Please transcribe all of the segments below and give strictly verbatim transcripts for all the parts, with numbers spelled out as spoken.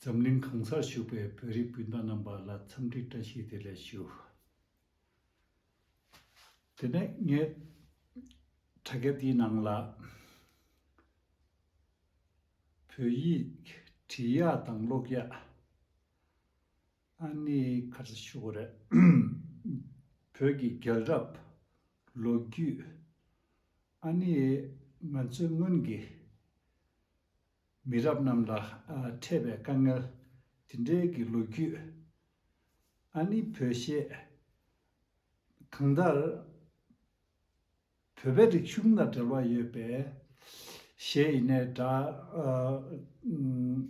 འཛམ་གླིང་གང་སར་བཞུགས་པའི་བོད་རིགས་སྤུན་ཟླ་རྣམ་པ་ལ་འཚམས་འདྲི་བཀྲ་ཤིས་བདེ་ལེགས་ཞུ། དེ་ནས་ངས་དྲ་རྒྱ་འདིའི་ནང་ལ་བོད་ཡིག་འབྲི་ཡག་དང་ཀློག་ཡག་ཨ་ནི་ག་རེ་ཞུ་དགོས་རེད། བོད་ཀྱི་རྒྱལ་རབས། ལོ་རྒྱུས། ཨ་ནི་ང་ཚོའི་སྔོན་གྱི་མི་རབས་རྣམས་ལ་ཨ་འཕྲད་པའི་དཀའ་ངལ་དེ་འདྲའི་གི་ལོ་རྒྱུས། ཨ་ནི་བོད་གཞས། གང་ལྟར་བོད་པའི་རིག་གཞུང་དང་འབྲེལ་བ་ཡོད་པའི་གཞས་ཡིན་ནའི་འདྲ། ཨ་ཨུམ་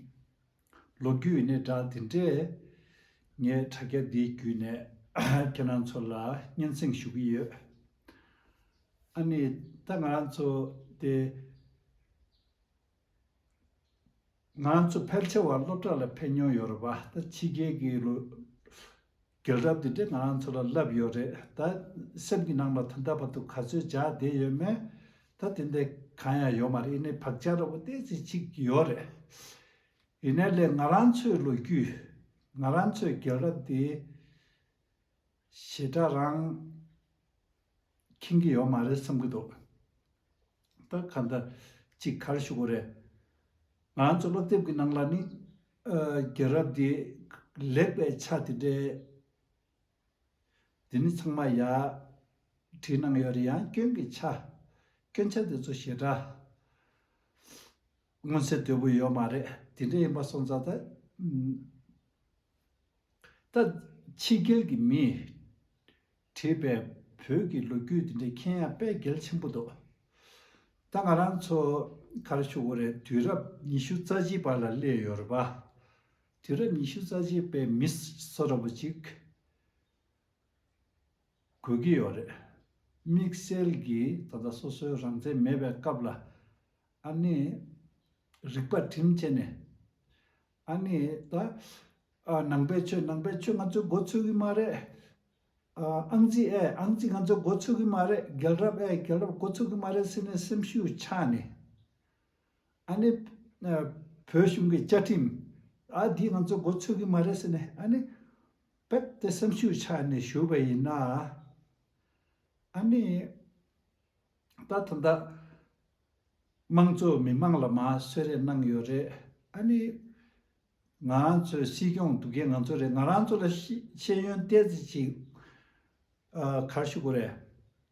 ལོ་རྒྱུས་ཡིན་ནའི་འདྲ། དེ་འདྲས་ངས་དྲ་རྒྱ་འདིའི་བརྒྱུད་ནས་ཁྱེད་རང་ཚོ་ལ་སྙན་སེང་ཞུ་གི་ཡོད། ཨ་ནི་ད་ང་རང་ཚོ་དེ། ང་ཚོ་ཕལ་ཆེ་བ་སློབ་གྲྭ་ལ་ཕེབས་མྱོང་ཡོད་རེད་པ། ད་ཕྱི་རྒྱལ་གྱི་ལོ་རྒྱལ་རབས་དེ་འདྲས་ང་རང་ཚོ་ལ་བསླབས་ཡོད་རེད། ད་སེམས་ཀྱི་ནང་ལ་ད་ལྟ་བར་དུ་ག་ཚོད་འཇགས་བསྡད་ཡོད་མེད་ད་དེ་འདྲས་གང་ཡང་ཡོད་མ་རེད། ཡིན་ནའི་བག་ཆགས་འདྲ་པོ་ཏོག་ཙམ་ཅིག་ཡོད་རེད། ཡིན་ནའི་ལས་ང་རང་ཚོའི་ལོ་རྒྱུས། ང་རང་ཚོའི་རྒྱལ་རབས་དེ་ཞེ་དྲག་རང་མཁྱེན་གྱི་ཡོད་མ་རེད་བསམ་གྱི་འདུག་ད་ག་འདྲ་ཅིག་ག་རེ་ཞུ་དགོས་རེད། ང་རང་ཚོ་སློབ་དེབ་ཀྱི་ནང་ལ་ནི་ཨ་རྒྱལ་རབས་འདི་ལེགས་པའི་ཆ་དེ་འདྲའི་འདི་ནི་ཚང་མ་ཡར་བྲིས་གནང་ཡོད་རེད། ཡང་སྐྱོན་གྱི་ཆ། སྐྱོན་ཆ་དེ་ཚོ་ཞེ་དྲག་མངོན་གསལ་དོད་པོ་ཡོད་མ་རེད། དེ་འདྲ་ཡིན་པ་སོང་ཙང་ད་ཨུམ། ད་ཕྱི་རྒྱལ་གྱི་མིས་བྲིས་པའི་བོད་ཀྱི་ལོ་རྒྱུས་དེ་འདྲ་མཁྱེན་ཡག་དཔེ་གལ་ཆེན་པོ་འདུག་ད་ང་རང་ཚོ་ག་རེ་ཞུ་དགོས་རེད། དུས་རབས་ཉི་ཤུ་རྩ་གཅིག་པ་ལ་སླེབས་ཡོད་རེད་པ། དུས་རབས་ཉི་ཤུ་རྩ་གཅིག་པའི་མི་སོ་འདྲ་པོ་ཅིག་དགོས་ཀྱི་ཡོད་རེད། དམིགས་བསལ་གྱིས་ད་ལྟ་སོ་སོའི་རང་བཙན་མེད་པའི་སྐབས་ལ་ཨ་ནི་རིག་པ་བསྒྲིམས་བྱས་ནས་ཨ་ནི་ད་ཨ་ནང་པའི་ཆོས་ནང་པའི་ཆོས་ང་ཚོས་མགོ་ཚོས་ཀྱི་མ་རེད། ཨ་ཨང་རྩིས་ཨེ་ཨང་རྩིས་ང་ཚོས་མགོ་ཚོས་ཀྱི་མ་རེད། རྒྱལ་རབས་ཨེ་རྒྱལ་རབས་མགོ་ཚོས་ཀྱི་མ་རེད་ཟེར་ནས་སེམས་ཤུགས་ཆག་ནས། ཨ་ནི་ཨ་བོད་གཞུང་གི་བཅའ་ཁྲིམས་ཨ་འདི་ང་ཚོ་མགོ་ཚོས་ཀྱི་མ་རེད་ཟེར་ནས་ཨ་ནི་རྦད་དེ་སེམས་ཤུགས་ཆག་ནས་བཞུགས་པ་ཡིན་ན། ཨ་ནི་ད་ད་ལྟ་དམངས་གཙོ་མི་མང་ལ་མར་གསོལ་རས་གནང་ཡོད་རེད། ཨ་ནི་ང་ཚོའི་སྲིད་སྐྱོང་འདུག་མཁན་ང་ཚོ་རེད། ང་རང་ཚོ་ལ་ཤེས་ཤེས་ཡོན་ཏོག་ཙམ་ཅིག་ཨ་ག་རེ་ཞུ་དགོས་རེད།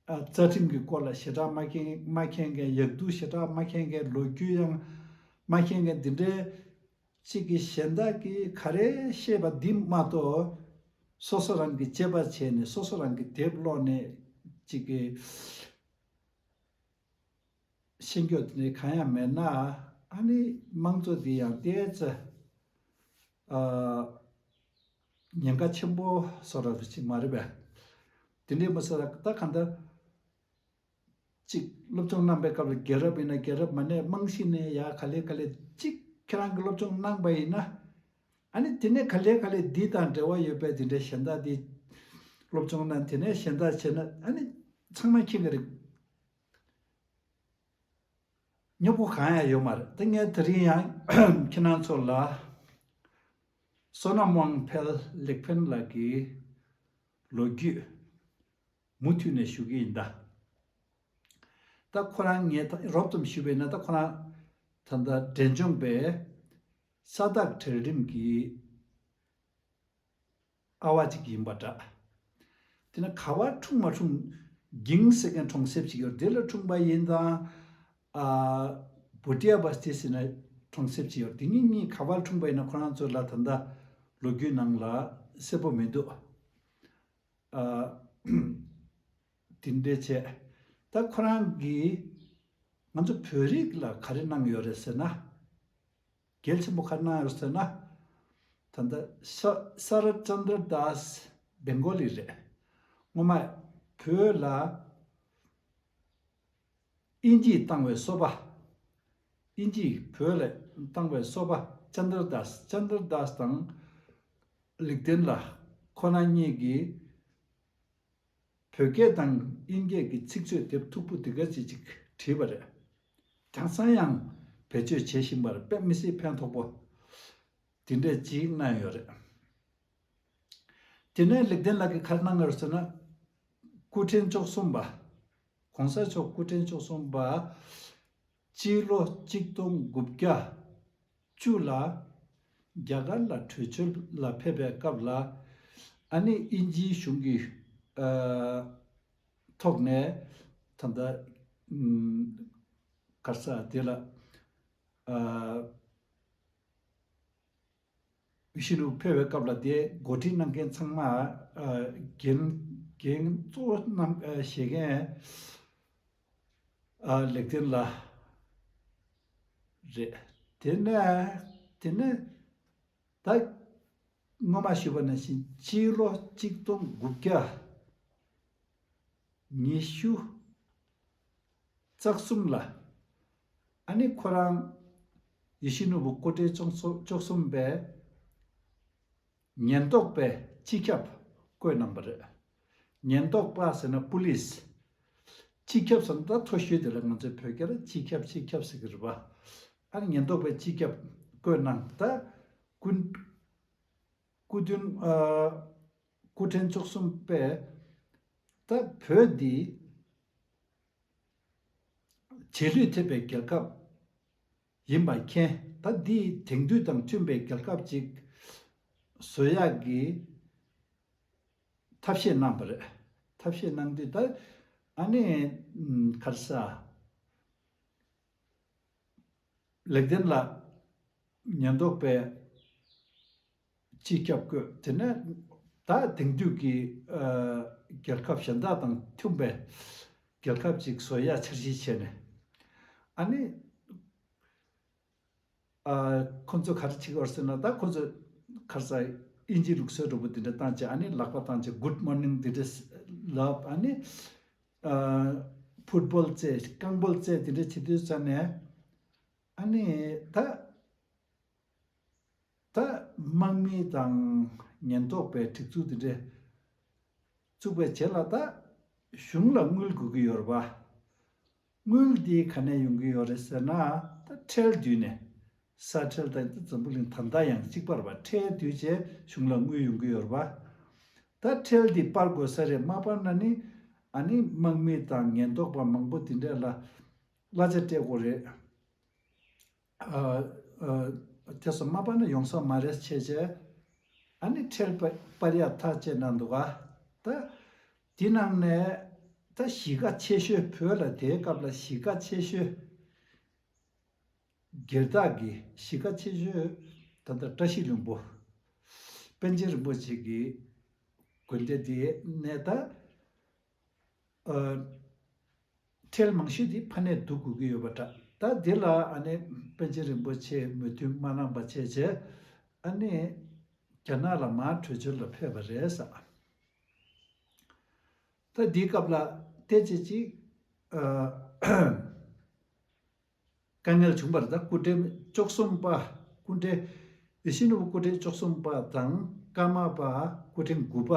ཨ་རྩ་ཁྲིམས་ཀྱི་སྐོར་ལ་ཞེ་དྲག་མ་མཁྱེན་མ་མཁྱེན་མཁན། ཡག་སྡུག་ཞེ་དྲག་མ་མཁྱེན་མཁན། ལོ་རྒྱུས་ཡང་མ་མཁྱེན་མཁན་འདི་འདྲའི་གཅིག་གིས་གཞན་དག་གིས་ག་རེ་བཤད་པ་འདི་མ་གཏོགས། སོ་སོ་རང་གིས་དཔྱད་པ་བྱས་ནས་སོ་སོ་རང་གིས་དེབ་ཀློག་ནས་གཅིག་གིས་ཤེས་རྒྱུ་དེ་འདྲ་གང་ཡང་མེད་ན། ཨ་ནི་དམངས་གཙོ་འདི་ཡང་ཏོག་ཙམ་ཨ་ཉེན་ཁ་ཆེན་པོ་བཟོ་འདྲ་ཅིག་མ་རེད་པས། དེ་འདྲའི་མ་ཟད་ད་གང་ལྟར། གཅིག་སློབ་སྦྱོང་གནང་པའི་སྐབས་ལ་རྒྱལ་རབས་ཡིན་ན་རྒྱལ་རབས་མ་ནས་རྨང་གཞི་ནས་ཡ་ག་ལེ་ག་ལེ་གཅིག་ཁྱེད་རང་གིས་སློབ་སྦྱོང་གནང་པ་ཡིན་ན། ཨ་ནི་དེ་ནས་ག་ལེ་ག་ལེ་འདི་དང་འབྲེལ་བ་ཡོད་པའི་དེ་འདྲའི་གཞན་དག་འདི་སློབ་སྦྱོང་གནང་། དེ་ནས་གཞན་དག་བྱས་ན་ཨ་ནི་ཚང་མ་མཁྱེན་གི་རེད། སྨྱོ་པོ་གང་ཡང་ཡོད་མ་རེད། ད་ངས་དེ་རིང་ཡང་ཁྱེད་རང་ཚོ་ལ་བསོད་ནམས་དབང་འཕེལ་ལེགས་འཕེལ་ལགས་ཀྱི་ལོ་རྒྱུས་མུ་མཐུད་ནས་ཞུ་གི་ཡིན་ད། ད་ཁོ་རང་ངས་ད་རོབ་ཙམ་ཞུས་པ་ཡིན་ན། ད་ཁོ་རང་ད་ལྟ་འབྲས་ལྗོངས་པའི་ས་བདག་གྲལ་རིམ་གྱི་ཨ་བ་ཅིག་ཡིན་པ་འདྲ། དེ་ན་ག་བ་འཁྲུངས་མ་འཁྲུངས། འགྱིང་ཟེར་མཁན་གྲོང་གསེབ་ཅིག་ཡོད་རེད། དེ་ལ་འཁྲུངས་པ་ཡིན་དང་། ཨ་བུ་ཏི་ཡ་བ་སྟི་ཟེར་ན་གྲོང་གསེབ་ཅིག་ཡོད་རེད། དེ་གཉིས་གཉིས་ག་བར་འཁྲུངས་པ་ཡིན་ན་ཁོ་རང་ཚོ་ལ་ད་ལྟ་ལོ་རྒྱུས་ནང་ལ་གསལ་པོ་མི་འདུག་ཨ། དེ་འདྲས་བྱས། ད་ཁོ་རང་གིས་ང་ཚོ་བོད་རིགས་ལ་ག་རེ་གནང་ཡོད་རེད་ཟེར་ན། གལ་ཆེན་པོ་ག་རེ་གནང་ཡོད་ཟེར་ན། ད་ལྟ་ས་ས་ར་ཅན་དྲ་དཱས་བེང་གོ་ལི་རེད། སྔོན་མ་བོད་ལ་དབྱིན་ཇིས་བཏང་བའི་སོ་པ། དབྱིན་ཇིས་བོད་ལ་བཏང་བའི་སོ་པ་ཅན་དྲ་དཱས། ཅན་དྲ་དཱས་དང་ལིག་ཏན་ལ་ཁོ་ན་གཉིས་ཀྱིས་བོད་སྐད་དང་དབྱིན་སྐད་ཀྱི་ཚིག་མཛོད་དེབ་མཐུག་པོ་འདི་ག་ཅིག་ཅིག་བྲིས་པ་རེད། དེང་སང་ཡང་བེད་སྤྱོད་བྱེད་བཞིན་པ་རེད། དཔེ་མི་སྲིད་ཕན་ཐོགས་པོ། དེ་འདྲས་ཅིག་གནང་ཡོད་རེད། དེ་ནས་ལེགས་ལྡན་ལགས་ཀྱིས་ག་རེ་གནང་ཡོད་ཟེར་ན། སྐུ་ཕྲེང་བཅུ་གསུམ་པ། ༸གོང་ས་མཆོག་སྐུ་ཕྲེང་བཅུ་གསུམ་པ་སྤྱི་ལོ་གཅིག་སྟོང་དགུ་བརྒྱ་བཅུ་ལ་རྒྱ་གར་ལ་བྲོས་བྱོལ་ལ་ཕེབས་པའི་སྐབས་ལ། ཨ་ནི་དབྱིན་ཇིའི་གཞུང་གི་ཨ་ཐོག་ནས་ད་ལྟ་ཨམ་ག་རེ་ཟེར་དེ་ལ་ཨ་ཡིད་བཞིན་ནོར་བུ་ཕེབས་པའི་སྐབས་ལ་དེ་འགོ་ཁྲིད་གནང་མཁན་ཚང་མ་ཨ་འགན་འགན་གཙོ་བོ་གནང་ཨ་བཞེས་མཁན་ཨ་ལེགས་ལྡན་ལགས་རེད། དེ་ནས་དེ་ནས་ད་སྔོན་མ་ཞུས་པ་ནང་བཞིན་སྤྱི་ལོ་གཅིག་སྟོང་དགུ་བརྒྱ་ཉི་ཤུ་རྩ་གསུམ་ལ། ཨ་ནི་ཁོ་རང་ཡིད་བཞིན་ནོར་བུ་སྐུ་ཕྲེང་བཅུ་གསུམ་བཅུ་གསུམ་པའི་ཉེན་རྟོག་པའི་སྤྱི་ཁྱབ་བསྐོས་གནང་བ་རེད། ཉེན་རྟོག་པ་ཟེར་ན་པུ་ལིས། སྤྱི་ཁྱབ་ཟེར་ན་ད་མཐོ་ཤོས་དེ་ལ་ང་ཚོའི་བོད་སྐད་ལ་སྤྱི་ཁྱབ་སྤྱི་ཁྱབ་ཟེར་གི་རེད་པ། ཨ་ནི་ཉེན་རྟོག་པའི་སྤྱི་ཁྱབ་བསྐོས་གནང་། ད་སྐུ་སྐུ་མདུན་ཨ་སྐུ་ཕྲེང་བཅུ་གསུམ་པས་ད་བོད་འདི་རྗེས་ལུས་ཐེབས་པའི་རྒྱལ་ཁབ་ཡིན་པ་མཁྱེན། ད་འདི་དེང་དུས་དང་མཐུན་པའི་རྒྱལ་ཁབ་ཅིག་བཟོ་ཡག་གི་ཐབས་ཤེས་གནང་བ་རེད། ཐབས་ཤེས་གནང་དུས་ད་ཨ་ནི་ཨམ་ག་རེ་ཟེར། ལེགས་ལྡན་ལགས་ཉེན་རྟོག་པའི་སྤྱི་ཁྱབ་བསྐོས། དེ་ནས་ད་དེང་དུས་ཀྱི་ཨ་རྒྱལ་ཁབ་གཞན་དག་དང་མཐུན་པའི་རྒྱལ་ཁབ་ཅིག་བཟོ་ཡ་འཆར་གཞི་བྱས་ནས། ཨ་ནི་ཨ་ཁོ་ཚོ་ག་རེ་བྱེད་ཀྱི་ཡོད་ཟེར་ན། ད་ཁོ་ཚོ་ག་རེ་ཟེར། དབྱིན་ཇིའི་ལུགས་སྲོལ་འདྲ་པོ་དེ་འདྲ་བཏང་བྱས། ཨ་ནི་ལག་པ་བཏང་བྱས་གུཌ་མོར་ནིང་དེ་འདྲ་ལབ། ཨ་ནི་ཨ་ཕུཊ་བོལ་རྩེད། རྐང་སྤོལ་རྩེད། དེ་འདྲ་བྱེད་དུས་ཙ་ནས། ཨ་ནི་ད་ད་དམག་མི་དང་ཉེན་རྟོག་པའི་སྒྲིག་འཛུགས་དེ་འདྲ་བཙུགས་པའི་རྗེས་ལ་ད་གཞུང་ལ་དངུལ་དགོས་ཀྱི་ཡོད་རེད་པ། དངུལ་འདི་ག་ནས་ཡོང་གི་ཡོད་རེད་ཟེར་ན། ད་ཁྲལ་བསྡུས་ནས། ས་ཁྲལ་དང་། འཛམ་བུ་གླིང་ད་ལྟ་ཡང་གཅིག་པ་རེད་པ། ཁྲལ་བསྡུས་བྱས་གཞུང་ལ་དངུལ་ཡོང་གི་ཡོད་རེད་པ། ད་ཁྲལ་འདི་སྤར་དགོས་ས་རེད། མ་སྤར་ན་ནི་ཨ་ནི་དམག་མི་དང་ཉེན་རྟོག་པ་མང་པོ་དེ་འདྲ་ལ་གླ་ཆ་སྤྲད་དགོས་རེད། ཨ་ཨ་དེ་ཚོ་མ་སྤར་ན་ཡོང་ས་མ་རེད་བྱས་བྱས། ཨ་ནི་ཁྲལ་སྤ་སྤར་ཡག་ཐག་བཅད་གནང་འདུག་ག། ད་དེ་ནང་ནས་ད་གཞིས་ཀ་ཆེ་ཤོས། བོད་ལ་དེའི་སྐབས་ལ་གཞིས་ཀ་ཆེ་ཤོས། སྒེར་བདག་གི་གཞིས་ཀ་ཆེ་ཤོས་ད་ལྟ་བཀྲ་ཤིས་ལྷུན་པོ། པཎ་ཆེན་རིན་པོ་ཆེ་གི་དགོན་སྡེ་དེ་ནས་ད་ཨ་ཁྲལ་མང་ཤོས་དེ་ཕ་ནས་བསྡུ་དགོས་ཀྱི་ཡོད་པ་འདྲ། ད་དེ་ལ་ཨ་ནི་པཎ་ཆེན་རིན་པོ་ཆེ་མོས་མཐུན་མ་གནང་པ་བྱས་བྱས། ཨ་ནི་རྒྱ་ནག་ལ་མར་བྲོས་བྱོལ་ལ་ཕེབས་པ་རེད་ཟེར། ད་འདིའི་སྐབས་ལ་བལྟས་བྱས་ཅིག་ཨ་དཀའ་ངལ་བྱུང་བ་རེད། ད་སྐུ་ཕྲེང་བཅུ་གསུམ་པ། སྐུ་ཕྲེང་ཡིད་བཞིན་ནོར་བུ་སྐུ་ཕྲེང་བཅུ་གསུམ་པ་དང་། ཀརྨ་པ་སྐུ་ཕྲེང་དགུ་པ་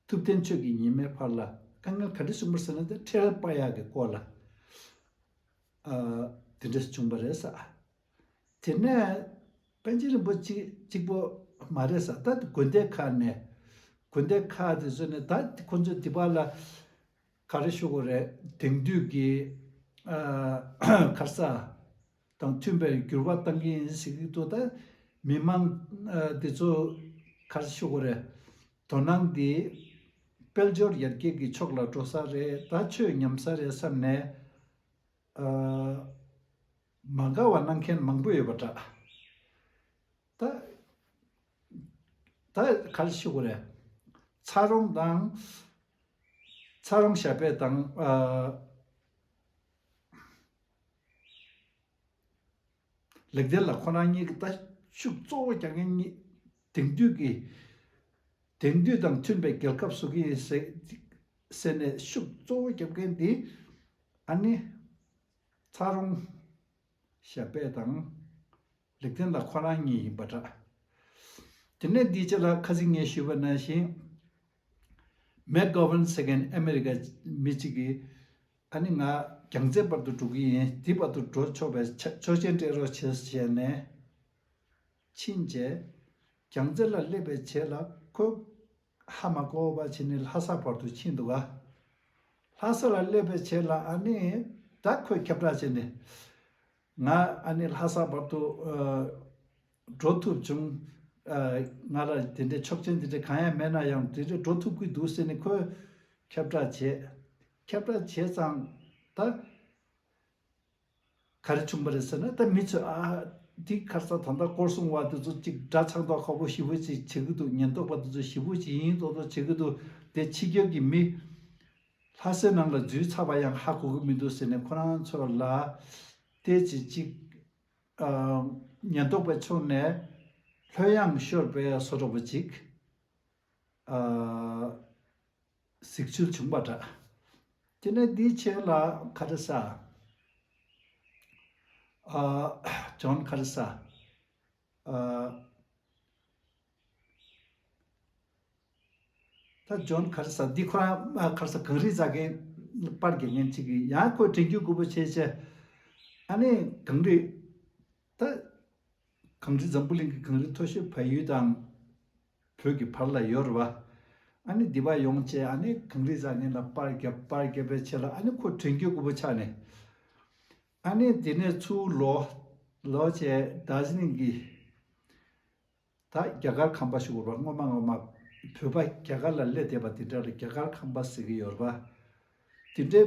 ཐུབ་བསྟན་ཆོས་ཀྱི་ཉི་མའི་བར་ལ་དཀའ་ངལ་ག་འདྲ་བྱུང་བ་ཟེར་ན། དེ་ཁྲལ་སྤར་ཡག་གི་སྐོར་ལ་ཨ་དེ་འདྲ་བྱུང་བ་རེད་ཟེར། དེ་ནས་པཎ་ཆེན་རིན་པོ་ཆེ་གཅིག་པོ་མ་རེད་ཟེར། ད་དགོན་སྡེ་ཁག་ནས། དགོན་སྡེ་ཁག་དེ་ཚོ་ནས་ད་ཁོ་ཚོས་འདི་པར་ལ་ག་རེ་ཞུ་དགོས་རེད། དེང་དུས་ཀྱི་ཨ་ག་རེ་ཟེར་དང་མཐུན་པའི་འགྱུར་བ་གཏང་གི་ཡིན་ཟེར་གྱི་འདུག། ད་མི་མང་ཨ་དེ་ཚོ་ག་རེ་ཞུ་དགོས་རེད། དོ་སྣང་འདི་དཔལ་འབྱོར་ཡར་རྒྱས་ཀྱི་ཕྱོགས་ལ་འགྲོ་ས་རེད། ད་ཆོས་ཉམས་ས་རེད་བསམ་ནས། ཨ་མ་དགའ་བ་གནང་མཁན་མང་པོ་ཡོད་པ་འདྲ། ད་ད་ག་རེ་ཞུ་དགོས་རེད། ཚ་རོང་དང་། ཚ་རོང་ཞབས་པད་དང་། ཨ་ལེགས་ལྡན་ལགས་ཁོ་རང་གཉིས་ཀྱིས་ད་ཤུགས་གཙོ་བོ་རྒྱག་མཁན་གཉིས། དེང་དུས་ཀྱི་དེང་དུས་དང་མཐུན་པའི་རྒྱལ་ཁབ་བཟོ་གི་ཡིན་ཟེར་ཟེར་ནས་ཤུགས་གཙོ་བོ་རྒྱབ་མཁན་འདི་ཨ་ནི་ཚ་རོང་ཞབས་པད་དང་ལེགས་ལྡན་ལགས་ཁོ་རང་གཉིས་ཡིན་པ་འདྲ། དེ་ནས་འདིའི་རྗེས་ལ་ཁ་སང་ངས་ཞུས་པ་ནང་བཞིན། མེག་གོ་ཝན་ཟེར་མཁན་ཨ་མེ་རི་ཀ་མི་གཅིག་གིས། ཨ་ནི་ང་རྒྱལ་རྩེ་བར་དུ་འགྲོ་གི་ཡིན། འདི་བར་དུ་འགྲོ་ཆོག་པའི་ཆ་ཆོག་མཆན་སྤྲད་རོགས་བྱེད་ཟེར་ནས་ཕྱིན་རྗེས། རྒྱལ་རྩེ་ལ་སླེབས་པའི་རྗེས་ལ་ཁོ་ཧ་མ་གོ་བ་བྱས་ནས་ལྷ་ས་བར་དུ་ཕྱིན་འདུག་ག། ལྷ་ས་ལ་སླེབས་པའི་རྗེས་ལ་ཨ་ནི་ད་ཁོས་ཁྱབ་བསྒྲགས་བྱས་ནས། ང་ཨ་ནི་ལྷ་ས་བར་དུ་ཨ་འགྲོ་ཐུབ་བྱུང་། ཨ་ང་ལ་དེ་འདྲའི་ཆོག་མཆན་དེ་འདྲ་གང་ཡང་མེད་ན་ཡང་དེ་འདྲ་འགྲོ་ཐུབ་ཀྱི་འདུག་ཟེར་ནས་ཁོས་ཁྱབ་བསྒྲགས་བྱས། ཁྱབ་བསྒྲགས་བྱས་ཙང་ད་ག་རེ་བྱུང་བ་རེད་ཟེར་ན། ད་མི་ཚོས་ཨ་འདི་ཁར་ས་ད་ལྟ་སྐོར་སྲུང་བ་དེ་ཚོ་གཅིག་དགྲ་ཆགས་མདོག་ཁ་པོ་ཞེ་པོ་ཅིག་བྱེད་ཀྱི་འདུག་ཉེན་རྟོག་པ་དེ་ཚོ་ཞེ་པོ་ཅིག་ཡིན་མདོག་མདོག་བྱེད་ཀྱི་འདུག་དེ་ཕྱི་རྒྱལ་གྱི་མི་ལྷ་སའི་ནང་ལ་འཛུལ་ཚར་བ་ཡང་ཧ་གོ་གི་མི་འདུག་ཟེར་ནས་ཁོ་རང་ཚོ་ལ་ཏོག་ཙམ་ཅིག་ཨ་ཉེན་རྟོག་པའི་ཕྱོགས་ནས་ལྷོད་ཡངས་ཤོར་བའི་བཟོ་འདྲ་པོ་ཅིག་ཨ་གཟིགས་ཚུལ་བྱུང་བ་འདྲ། དེ་ནས་འདིའི་རྗེས་ལ་ག་རེ་ཟ། ཨ་ཇོན་ག་རེ་ཟ། ཨ་ད་ཇོན་ག་རེ་ཟ། འདི་ཁོ་རང་ཨ་ག་རེ་ཟ། གངས་རི་བཟའ་མཁན་པར་རྒྱག་མཁན་གཅིག་གིས་ཡང་ཁོས་དྲན་སྐུལ་དགོས་པ་བྱས་བྱས། ཨ་ནི་གངས་རི་ད་གངས་རི་འཛམ་བུ་གླིང་གི་གངས་རི་མཐོ་ཤོས་བལ་ཡུལ་དང་བོད་ཀྱི་བར་ལ་ཡོད་རེད་པ། ཨ་ནི་འདི་པར་ཡོང་བྱས་ཨ་ནི་གངས་རི་བཟའ་མཁན་ལ་པར་རྒྱབ། པར་རྒྱབ་པའི་ཆེད་ལ་ཨ་ནི་ཁོ་དྲན་སྐུལ་དགོས་པ་ཆགས་ནས། ཨ་ནི་དེ་ནས་ཚུར་ལོག་ལོག་བྱས་དར་ཇི་ལིང་གི་ད་རྒྱ་གར་ཁང་པ་ཞིག་ཡོད་པ། སྔོན་མ་སྔོན་མ་བོད་པ་རྒྱ་གར་ལ་སླེབས་བསྡད་པ་དེ་འདྲ་ལ་རྒྱ་གར་ཁང་པ་ཟེར་གྱི་ཡོད་རེད་པ། དེ་འདྲའི་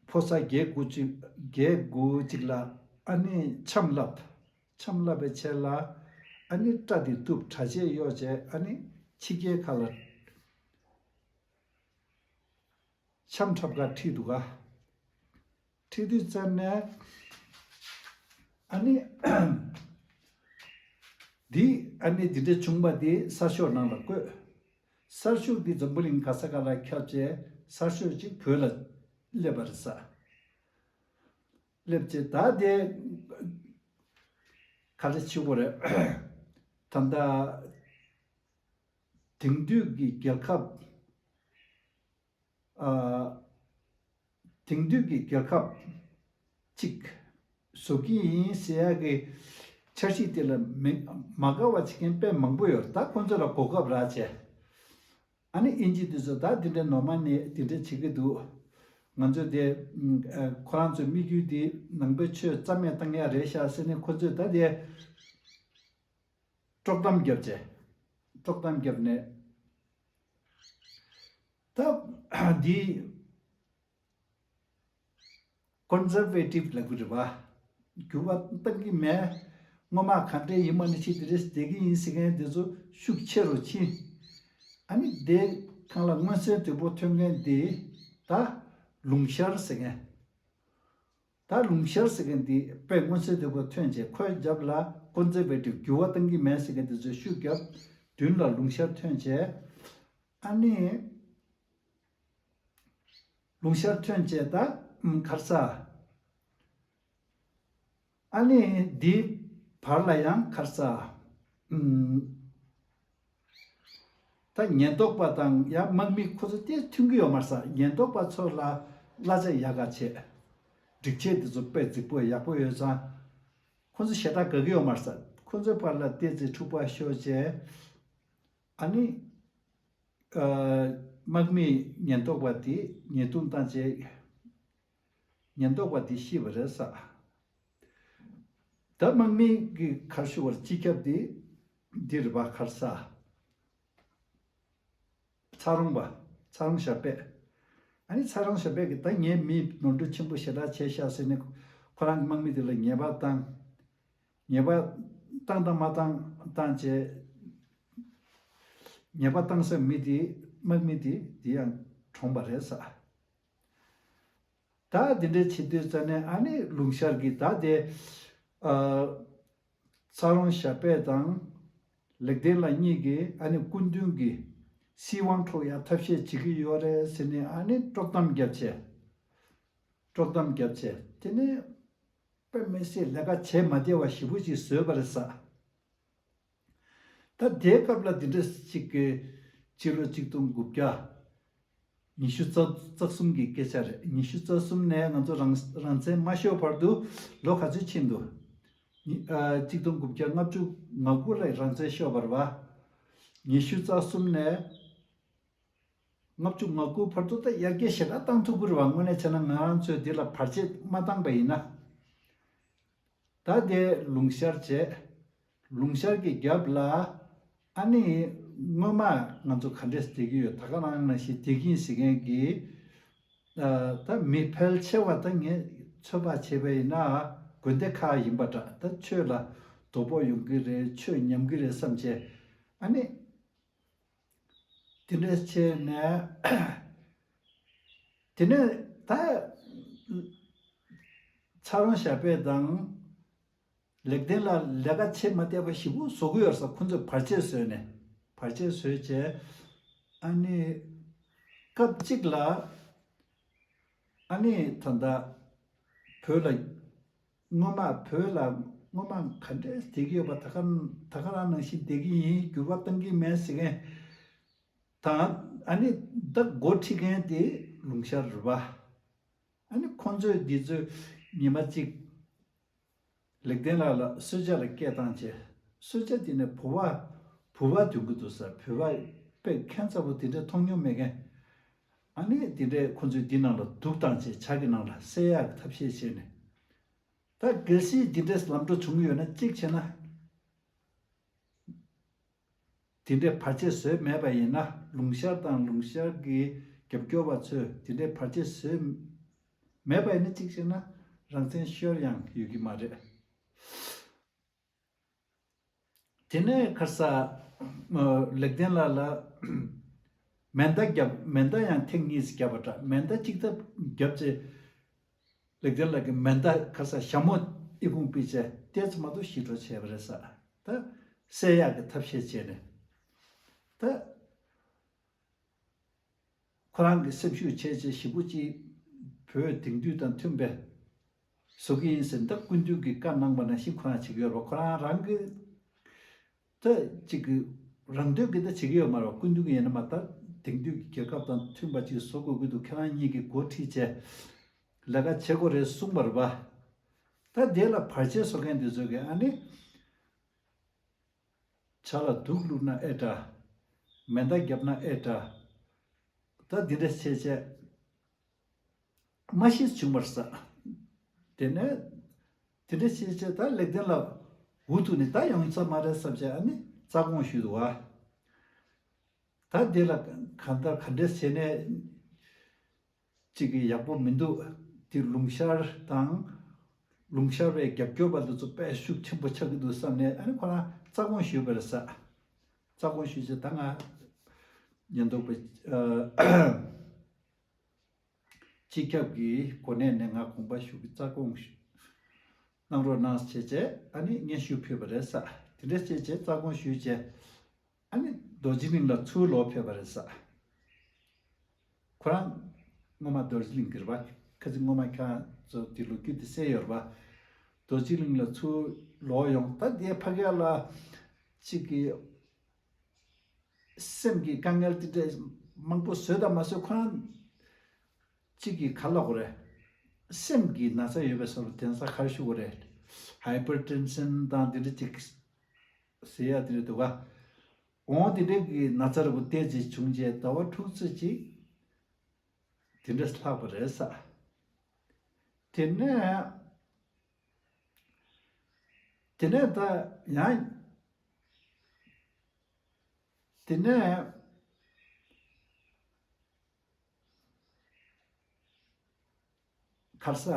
ཕོ་གསར་བརྒྱད་དགུ་ཅིག་བརྒྱད་དགུ་ཅིག་ལ་ཨ་ནི་འཆམ་ལབ། འཆམ་ལབ་པའི་ཆེད་ལ་ཨ་ནི་སྐྲ་དེ་གཏུབ། གྲྭ་ཆས་གཡོགས་བྱས་ཨ་ནི་ཕྱི་རྒྱལ་ཁག་ལ་འཆམ་འཁྲབ་ག་ཁྲིད་འདུག་ག། ཁྲིད་དུས་ཙམ་ནས་ཨ་ནི་འདི་ཨ་ནི་འདི་འདྲ་བྱུང་བ་འདི་གསར་ཤོག་ནང་ལ་བཀོད། གསར་ཤོག་འདི་འཛམ་བུ་གླིང་ག་ས་ག་ལ་ཁྱབ་བྱས་གསར་ཤོག་ཅིག་བོད་ལ་སླེབས་པ་རེད་ས། སླེབས་བྱས་ད་དེ་ག་རེ་བྱེད་དགོས་རེད། ད་ལྟ་དེང་དུས་ཀྱི་རྒྱལ་ཁབ། ཨ། དེང་དུས་ཀྱི་རྒྱལ་ཁབ་ཅིག་བཟོ་གི་ཡིན་ཟེར་ཡག་གི་འཆར་གཞི་དེ་ལ་མི་མ་དགའ་བ་བྱེད་མཁན་དཔེ་མང་པོ་ཡོད་རེད། ད་ཁོང་ཚོ་ལ་གོ་སྐབས་རག་བྱས། ཨ་ནི་དབྱིན་ཇི་དེ་ཚོ་ད་དེ་འདྲའི་ནོར་མ་ནི་དེ་འདྲ་བྱེད་ཀྱི་འདུག་ང་ཚོས་དེ་ཨ་ཁོ་རང་ཚོའི་དམིགས་ཡུལ་དེ་ནང་པའི་ཆོས་རྩ་མེད་བཏང་ཡག་རེད་ཤག་ཟེར་ནས་ཁོ་ཚོས་ད་དེ་དཀྲོག་གཏམ་བརྒྱབ་བྱས། དཀྲོག་གཏམ་བརྒྱབ་ནས་ད་འདི་ཀོན་ཛར་ཝེ་ཊིབ་ལབ་ཀྱི་རེད་པ། འགྱུར་བ་གཏང་གི་མེད། སྔོན་མ་ག་འདྲ་ཡིན་པ་ནང་བཞིན་དེ་འདྲ་བསྡད་ཀྱི་ཡིན་ཟེར་མཁན་དེ་ཚོ་ཤུགས་ཆེ་རུ་ཕྱིན། ཨ་ནི་དེ་སྒང་ལ་མངོན་གསལ་དོད་པོ་ཐོན་མཁན་དེ་ད་ལུང་ཤར་ཟེར་མཁན། ད་ལུང་ཤར་ཟེར་མཁན་དེ་དཔེ་མངོན་གསལ་དོད་པོ་ཐོན་བྱས། ཁོའི་རྒྱབ་ལ་ཀོན་ཛར་ཝེ་ཊིབ་འགྱུར་བ་གཏང་གི་མེད་ཟེར་མཁན་དེ་ཚོས་ཤུགས་བརྒྱབ། མདུན་ལ་ལུང་ཤར་ཐོན་བྱས། ཨ་ནི་ལུང་ཤར་ཐོན་བྱས་ད་ཨམ་ག་རེ་ཟ། ཨ་ནི་འདིའི་བར་ལ་ཡང་ག་རེ་ཟ། ཨམ་ད་ཉེན་རྟོག་པ་དང་ཡང་དམག་མི་ཁོ་ཚོ་དེ་མཐུན་གྱི་ཡོད་མ་རེད་ས། ཉེན་རྟོག་པ་ཚོ་ལ་གླ་ཆ་ཡག་ག་བྱས། སྒྲིག་ཆས་དེ་ཚོ་དཔེ་རྫིག་པོ་ཡག་པོ་ཡོད་ཙང་། ཁོ་ཚོ་ཞེ་དྲག་དགའ་གི་ཡོད་མ་རེད་ས། ཁོ་ཚོའི་བར་ལ་ཏོག་ཙམ་འཁྲུག་པ་ཤོར་བྱས། ཨ་ནི་ཨ་དམག་མིས་ཉེན་རྟོག་པ་དེ་ཉེས་རྡུང་བཏང་བྱས། ཉེན་རྟོག་པ་དེ་ཤི་བ་རེད་ས། ད་དམག་མི་གི་ག་རེ་ཞུ་དགོས་རེད། སྤྱི་ཁྱབ་དེ་འདི་རེད་པ། ག་རེ་ཟ། ཚ་རོང་པ། ཚ་རོང་ཞབས་པད། ཨ་ནི་ཚ་རོང་ཞབས་པད་ཀྱིས་ད་ངས་མི་ནོར་འཁྲུལ་ཆེན་པོ་ཞེ་དྲག་བྱས་ཤག་ཟེར་ནས་ཁོ་རང་གི་དམག་མི་དེ་ལ་ཉེས་པ་བཏང་། ཉེས་པ་བཏང་དང་མ་བཏང་བཏང་བྱས། ཉེས་པ་བཏང་ས་མི་དེ་དམག་མི་དེ་དེ་ཡང་གྲོངས་པ་རེད་ས། ད་དེ་འདྲ་བྱེད་དུས་ཙ་ནས་ཨ་ནི་ལུང་ཤར་གྱིས་ད་དེ་ཨ་ཚ་རོང་ཞབས་པད་དང་ལེགས་ལྡན་ལགས་གཉིས་ཀྱིས་ཨ་ནི་སྐུ་མདུན་གྱི་སྲིད་དབང་འཕྲོག་ཡ་ཐབས་ཤེས་བྱེད་ཀྱི་ཡོད་རེད་ཟེར་ནས་ཨ་ནི་དཀྲོག་གཏམ་བརྒྱབ་བྱས། དཀྲོག་གཏམ་བརྒྱབ་བྱས། དེ་ནས་དཔེ་མི་སྲིད་ལས་ཀ་བྱེད་མ་བདེ་བ་ཞེ་པོ་ཅིག་བཟོས་པ་རེད་ས། ད་དེའི་སྐབས་ལ་འདི་འདྲ་ཅིག་གི་ཕྱི་ལོ་གཅིག་སྟོང་དགུ་བརྒྱ་ ཉི་ཤུ་རྩ་རྩ་གསུམ་གྱི་སྐད་ཆ་རེད། ཉི་ཤུ་རྩ་གསུམ་ནས་ང་ཚོ་རང་རང་བཙན་མ་ཤོར་བར་དུ་ལོ་ག་ཚོད་ཕྱིན་འདུག་ཉི་ཨ་གཅིག་སྟོང་དགུ་བརྒྱ་ལྔ་བཅུ་ང་དགུ་ལ་རང་བཙན་ཤོར་བ་རེད་བ། ཉི་ཤུ་རྩ་གསུམ་ནས་ལྔ་བཅུ་ང་དགུ་བར་དུ་ད་ཡར་རྒྱས་ཞེ་དྲག་བཏང་ཐུབ་ཀྱི་རེད་བ། དངོས་གནས་བྱས་ན་ང་རང་ཚོས་འདི་ལ་བར་ཆད་མ་བཏང་པ་ཡིན་ན། ད་དེ་ལུང་ཤར་བྱས། ལུང་ཤར་གྱི་རྒྱབ་ལ་ཨ་ནི་སྔོན་མ་ང་ཚོ་ག་འདྲས་བསྡད་ཀྱི་ཡོད། ད་ག་རང་ནང་བཞིན་བསྡད་ཀྱི་ཡིན་ཟེར་མཁན་གྱི་ཨ་ད་མི་ཕལ་ཆེ་བ་ད་ངས་ཚོད་དཔག་བྱས་པ་ཡིན་ན་དགོན་སྡེ་ཁག་ཡིན་པ་འདྲ། ད་ཆོས་ལ་དོ་ཕོག་ཡོང་གི་རེད། ཆོས་ཉམས་ཀྱི་རེད་བསམ་བྱས། ཨ་ནི་དེ་འདྲས་བྱས་ནས་དེ་ནས་ད་ཚ་རོང་ཞབས་པད་དང་ལེགས་ལྡན་ལགས་ལས་ཀ་བྱེད་མ་བསྡད་པ་ཞེ་པོ་བཟོ་གི་ཡོད་ས། ཁོང་ཚོས་བར་ཆད་བཟོས་ནས་བར་ཆད་བཟོས་བྱས། ཨ་ནི་སྐབས་གཅིག་ལ་ཨ་ནི་ད་ལྟ་བོད་ལ་སྔོན་མ་བོད་ལ་སྔོན་མ་ག་འདྲས་བསྡད་ཀྱི་ཡོད་པ། ད་ག་ད་ག་རང་ནང་བཞིན་བསྡད་ཀྱི་ཡིན། འགྱུར་བ་གཏང་གི་མེད་ཟེར་མཁན་དང་། ཨ་ནི་ད་འགོ་ཁྲིད་མཁན་དེ་ལུང་ཤར་རེད་པ། ཨ་ནི་ཁོང་ཚོས་འདི་ཚོའི་ཉི་མ་གཅིག་ལེགས་ལྡན་ལགས་ལ་གསོལ་ཇ་ལ་སྐད་བཏང་བྱས། གསོལ་ཇ་དེ་ནས་བུ་བ་བུ་བ་འདོན་གྱི་འདུག་ཟེར། བུ་བ་དཔེ་ཁྱད་མཚར་པོ་དེ་འདྲ་མཐོང་མྱོང་མེད་མཁན། ཨ་ནི་དེ་འདྲས་ཁོ་ཚོས་འདི་ནང་ལ་བདུག་བཏང་བྱས་ཇ་གི་ནང་ལ་བསྲེག་ཡག་གི་ཐབས་ཤེས་བྱས་ནས། ད་གལ་སྲིད་འདི་འདྲས་ལམ་འགྲོ་བྱུང་ཡོད་ན་གཅིག་བྱས་ན། དེ་འདྲའི་བར་ཆད་བཟོས་མེད་པ་ཡིན་ན། ལུང་ཤར་དང་ལུང་ཤར་གྱི་རྒྱབ་སྐྱོར་བ་ཚོས་དེ་འདྲའི་བར་ཆད་བཟོས་མེད་པ་ཡིན་ན། གཅིག་བྱས་ན་རང་བཙན་ཤོར་ཡང་ཡོད་ཀྱི་མ་རེད། དེ་ནས་ཁ་ས་ལེགས་ལྡན་ལགས་ལ་མེ་མདའ་བརྒྱབ། མེ་མདའ་ཡང་ཐེངས་གཉིས་བརྒྱབ་པ་འདྲ། མེ་མདའ་གཅིག་ཐབ་བརྒྱབ་རྗེས་ལེགས་ལྡན་ལགས་ཀྱི་མེ་མདའ་ཁ་ས་ཞྭ་མོ་ཨི་ཁུང་ཕུད་བྱས་ཏོག་ཙམ་མ་གཏོགས་ཞིག་འགྲོ་བྱས་པ་རེད་ས། ད་བསད་ཡག་གི་ཐབས་ཤེས་བྱས་ནས། ད་ཁོ་རང་གི་སེམས་ཤུགས་ཆེ་ཆེ་ཞེ་པོ་ཅིག་བོད་དེང་དུས་དང་མཐུན་པའི་བཟོ་གི་ཡིན་ཟེར། ད་སྐུ་མདུན་གྱིས་བཀའ་གནང་པ་ནང་བཞིན་ཁོ་རང་བྱེད་ཀྱི་ཡོད་རེད་པ། ཁོ་རང་རང་གི་ད་ཅིག་གི་རང་འདོད་ཀྱིས་ད་བྱེད་ཀྱི་ཡོད་མ་རེད་པ། སྐུ་མདུན་གྱིས་ཡིན་ན་མ། ད་དེང་དུས་ཀྱི་རྒྱལ་ཁབ་དང་མཐུན་པ་ཅིག་བཟོ་དགོས་ཀྱི་འདུག་ཁྱེད་རང་གཉིས་ཀྱིས་འགོ་ཁྲིད་བྱས་ལས་ཀ་བྱེད་དགོས་རེད་གསུངས་པ་རེད་པ། ད་དེ་ལ་བར་ཆད་བཟོ་མཁན་དེ་ཚོ་གིས་ཨ་ནི་ཇ་ལ་དུག་བླུགས་ན་ཨེ་འདྲ། མེ་མདའ་བརྒྱབ་ན་ཨེ་འདྲ། ད་འདི་འདྲ་བྱས་བྱས། མ་ཤེས་བྱུང་བར་ས། དེ་ནས་དེ་འདྲ་བྱས་བྱས། ད་ལེགས་ལྡན་ལགས་འུ་ཐུག་ནས་ད་ཡོང་ས་མ་རེད་བསམ་བྱས། ཨ་ནི་རྩ་དགོངས་ཞུས་འདུག་བ། ད་དེ་ལ་གང་ལྟར་ག་འདྲས་བྱས་ནས་ཅིག་གི་ཡག་པོ་མི་འདུག་དེ་ལུང་ཤར་དང་ལུང་ཤར་བའི་རྒྱབ་སྐྱོར་བ་འདི་ཚོ་དཔེ་ཤུགས་ཆེན་པོ་ཆགས་ཀྱི་འདུག་བསམ་ནས། ཨ་ནི་ཁོ་རང་རྩ་དགོངས་ཞུས་པ་རེད་ས། རྩ་དགོངས་ཞུས་བྱས། ད་ང་ཉེན་རྟོག་པ་ཨ། སྤྱི་ཁྱབ་ཀྱི་གོ་གནས་ནས་ང་དགོངས་པ་ཞུ་གི། རྩ་དགོངས་ཞུ་གནང་རོགས་གནང་བྱས་བྱས། ཨ་ནི་སྙན་ཞུ་ཕུལ་བ་རེད་ས། དེ་འདྲ་བྱས་བྱས་རྩ་དགོངས་ཞུས་བྱས། ཨ་ནི་རྡོ་རྗེ་གླིང་ལ་ཚུར་ལོག་ཕེབས་པ་རེད་ས། ཁོ་རང་སྔོན་མ་རྡོ་རྗེ་གླིང་གི་རེད་པ། ཁ་ཅིག་སྔོན་མ་ཁྱེད་རང་ཚོ་དེ་ལོ་རྒྱུས་དེ་གསལ་ཡོད་རེད་པ། རྡོ་རྗེ་གླིང་ལ་ཚུར་ལོག་ཡོང་། ད་དེ་ཕ་གི་ལ་ཅིག་གི་སེམས་ཀྱི་དཀའ་ངལ་དེ་འདྲ་མང་པོ་བཟོས་དང་མ་བཟོས། ཁོ་རང་གཅིག་གིས་ག་ལབ་དགོས་རེད། སེམས་ཀྱི་ན་ཚ་ཡོད་པའི་བཟོ་འདྲ། དེང་སང་ག་རེ་ཞུ་དགོས་རེད། ཧའི་པར་ཊེན་ཤན་དང་དེ་འདྲ་ཅིག་ཟེར་ཡ་དེ་འདྲ་འདུག་ག་འོ་དེ་འདྲ་གི་ན་ཚ་རེད་པོ་དེ་ཅིག་བྱུང་རྗེས་ཟླ་བ་དྲུག་ཙམ་ཅིག་དེ་འདྲ་ལྷག་པ་རེད་ས། དེ་ནས་དེ་ནས་ད་ཡང་དེ་ནས་ག་རེ་ཟ།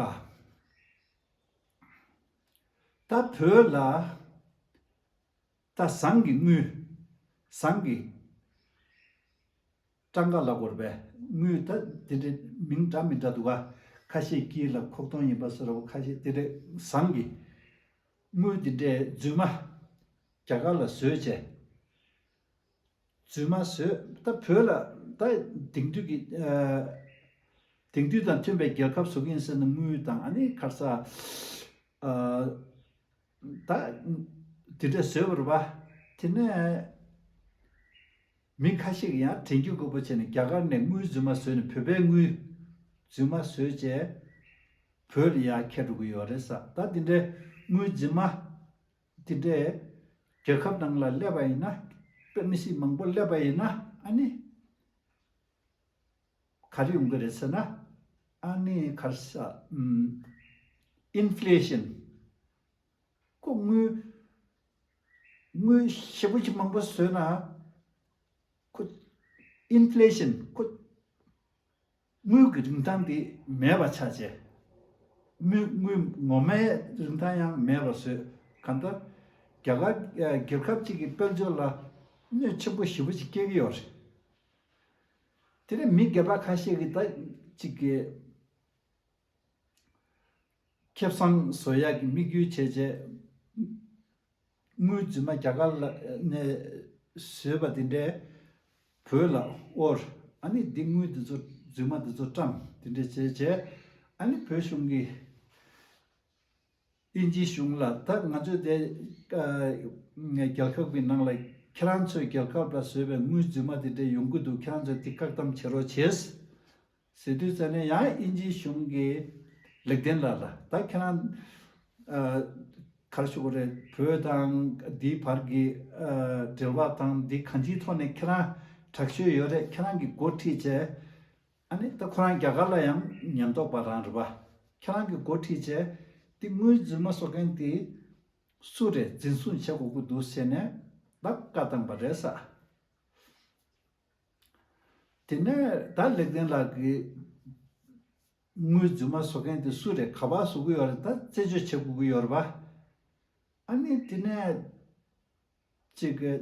ད་བོད་ལ་ད་ཟངས་ཀྱི་དངུལ། ཟངས་ཀྱི་སྤྲང་ཀ་ལབ་དགོས་རེད་པས། དངུལ་ད་དེ་འདྲའི་མིང་འདྲ་མི་འདྲ་འདུག་ག་ཁ་ཤས་དཀྱིལ་ལ་ཁོག་སྟོང་ཡིན་པ་བཟོ་འདྲ་པོ། ཁ་ཤས་དེ་འདྲའི་ཟངས་ཀྱི་དངུལ་དེ་འདྲའི་རྫུན་མ་རྒྱ་གར་ལ་བཟོས་བྱས། རྫུན་མ་བཟོས། ད་བོད་ལ་ད་དེང་དུས་ཀྱི་ཨ་དེང་དུས་དང་མཐུན་པའི་རྒྱལ་ཁབ་བཟོ་གི་ཡིན་ཟེར་ནས་དངུལ་དང་། ཨ་ནི་ག་རེ་ཟ། ཨ་ད་དེ་འདྲ་བཟོས་པ་རེད་པ། དེ་ནས་ མི་ཁ་ཤས་ཀྱིས་ཡང་དྲན་སྐྱོར་དགོས་པ་བྱས་ནས་རྒྱ་གར་ནས་དངུལ་རྫུན་མ་བཟོས་ནས་བོད་པའི་དངུལ་རྫུན་མ་བཟོས་བྱས་བོད་ལ་ཡར་འཁྱེར་འགྲོ་གི་ཡོད་རེད་ས། ད་དེ་འདྲའི་དངུལ་རྫུན་མ་དེ་འདྲའི་རྒྱལ་ཁབ་ནང་ལ་སླེབས་པ་ཡིན་ན། དཔེ་མི་སྲིད་མང་པོ་སླེབས་པ་ཡིན་ན། ཨ་ནི་ག་རེ་ཡོང་གི་རེད་ཟེར་ན། ཨ་ནི་ག་རེ་ཟ། ཨམ། ཨིན་ཕི་ལེ་ཤན། ཁོ་དངུལ་དངུལ་ཞེ་པོ་ཅིག་མང་པོ་བཟོས་ན། ཁོ་ཨིན་ཕི་ལེ་ཤན། ཁོ་དངུལ་གྱི་རིན་ཐང་དེ་མེད་པ་ཆགས་བྱས། དངུལ་དངུལ་ངོ་མའི་རིན་ཐང་ཡང་མེད་པ་བཟོས། གང་ལྟར་རྒྱ་གར་ཨ་རྒྱལ་ཁབ་ཅིག་གི་དཔལ་འབྱོར་ལ་གནོད་ཆེན་པོ་ཞེ་པོ་ཅིག་སྐྱེལ་གྱི་ཡོད་རེད། དེ་ནས་མི་སྒེར་པ་ཁ་ཤས་ཀྱིས་ད་ཅིག་གི་ཁེ་བཟང་བཟོ་ཡག་གི་དམིགས་ཡུལ་བྱས་བྱས། དངུལ་རྫུན་མ་རྒྱ་གར་ལ་ནས་བཟོས་པ་དེ་འདྲས་བོད་ལ་དབོར། ཨ་ནི་འདི་དངུལ་འདི་ཚོ་རྫུན་མ་འདི་ཚོ་བཀྲམ། དེ་འདྲས་བྱས་བྱས། ཨ་ནི་བོད་གཞུང་གིས་དབྱིན་ཇིའི་གཞུང་ལ། ད་ང་ཚོས་དེ་ཨ་རྒྱལ་ཁབ་ཀྱི་ནང་ལ་ཁྱེད་རང་ཚོའི་རྒྱལ་ཁབ་ལ་བཟོས་པའི་དངུལ་རྫུན་མ་དེ་འདྲས་ཡོང་གི་འདུག་ཁྱེད་རང་ཚོས་དེ་བཀག་སྡོམ་བྱེད་རོགས་བྱས། ཟེར་དུས་ཙ་ནས་ཡང་དབྱིན་ཇིའི་གཞུང་གིས་ལེགས་ལྡན་ལགས་ལ། ད་ཁྱེད་རང་ཨ་ག་རེ་ཞུ་དགོས་རེད། བོད་དང་འདིའི་བར་གྱི་ཨ་འབྲེལ་བ་དང་འདི་གང་ཅིའི་ཐོག་ནས་ཁྱེད་རང་དྲག་ཤོས་ཡོད་རེད། ཁྱེད་རང་གིས་འགོ་ཁྲིད་བྱས། ཨ་ནི་ད་ཁོ་རང་རྒྱ་གར་ལ་ཡང་ཉེན་རྟོག་པ་རང་རེད་པ། ཁྱེད་རང་གིས་འགོ་ཁྲིད་བྱས། འདི་དངུལ་རྫུན་མ་བཟོ་མཁན་དེ་སུ་རེད། འཛིན་བཟུང་བྱེད་དགོས་ཀྱི་འདུག་ཟེར་ནས་ད་བཀའ་བཏང་པ་རེད་ས། དེ་ནས་ད་ལེགས་ལྡན་ལགས་ཀྱིས་དངུལ་རྫུན་མ་བཟོ་མཁན་དེ་སུ་རེད། ག་པར་བཟོ་གི་ཡོད་རེད། ད་རྩད་གཅོད་བྱེད་དགོས་ཀྱི་ཡོད་རེད་པ། ཨ་ནི་དེ་ནས་ཅིག་གི་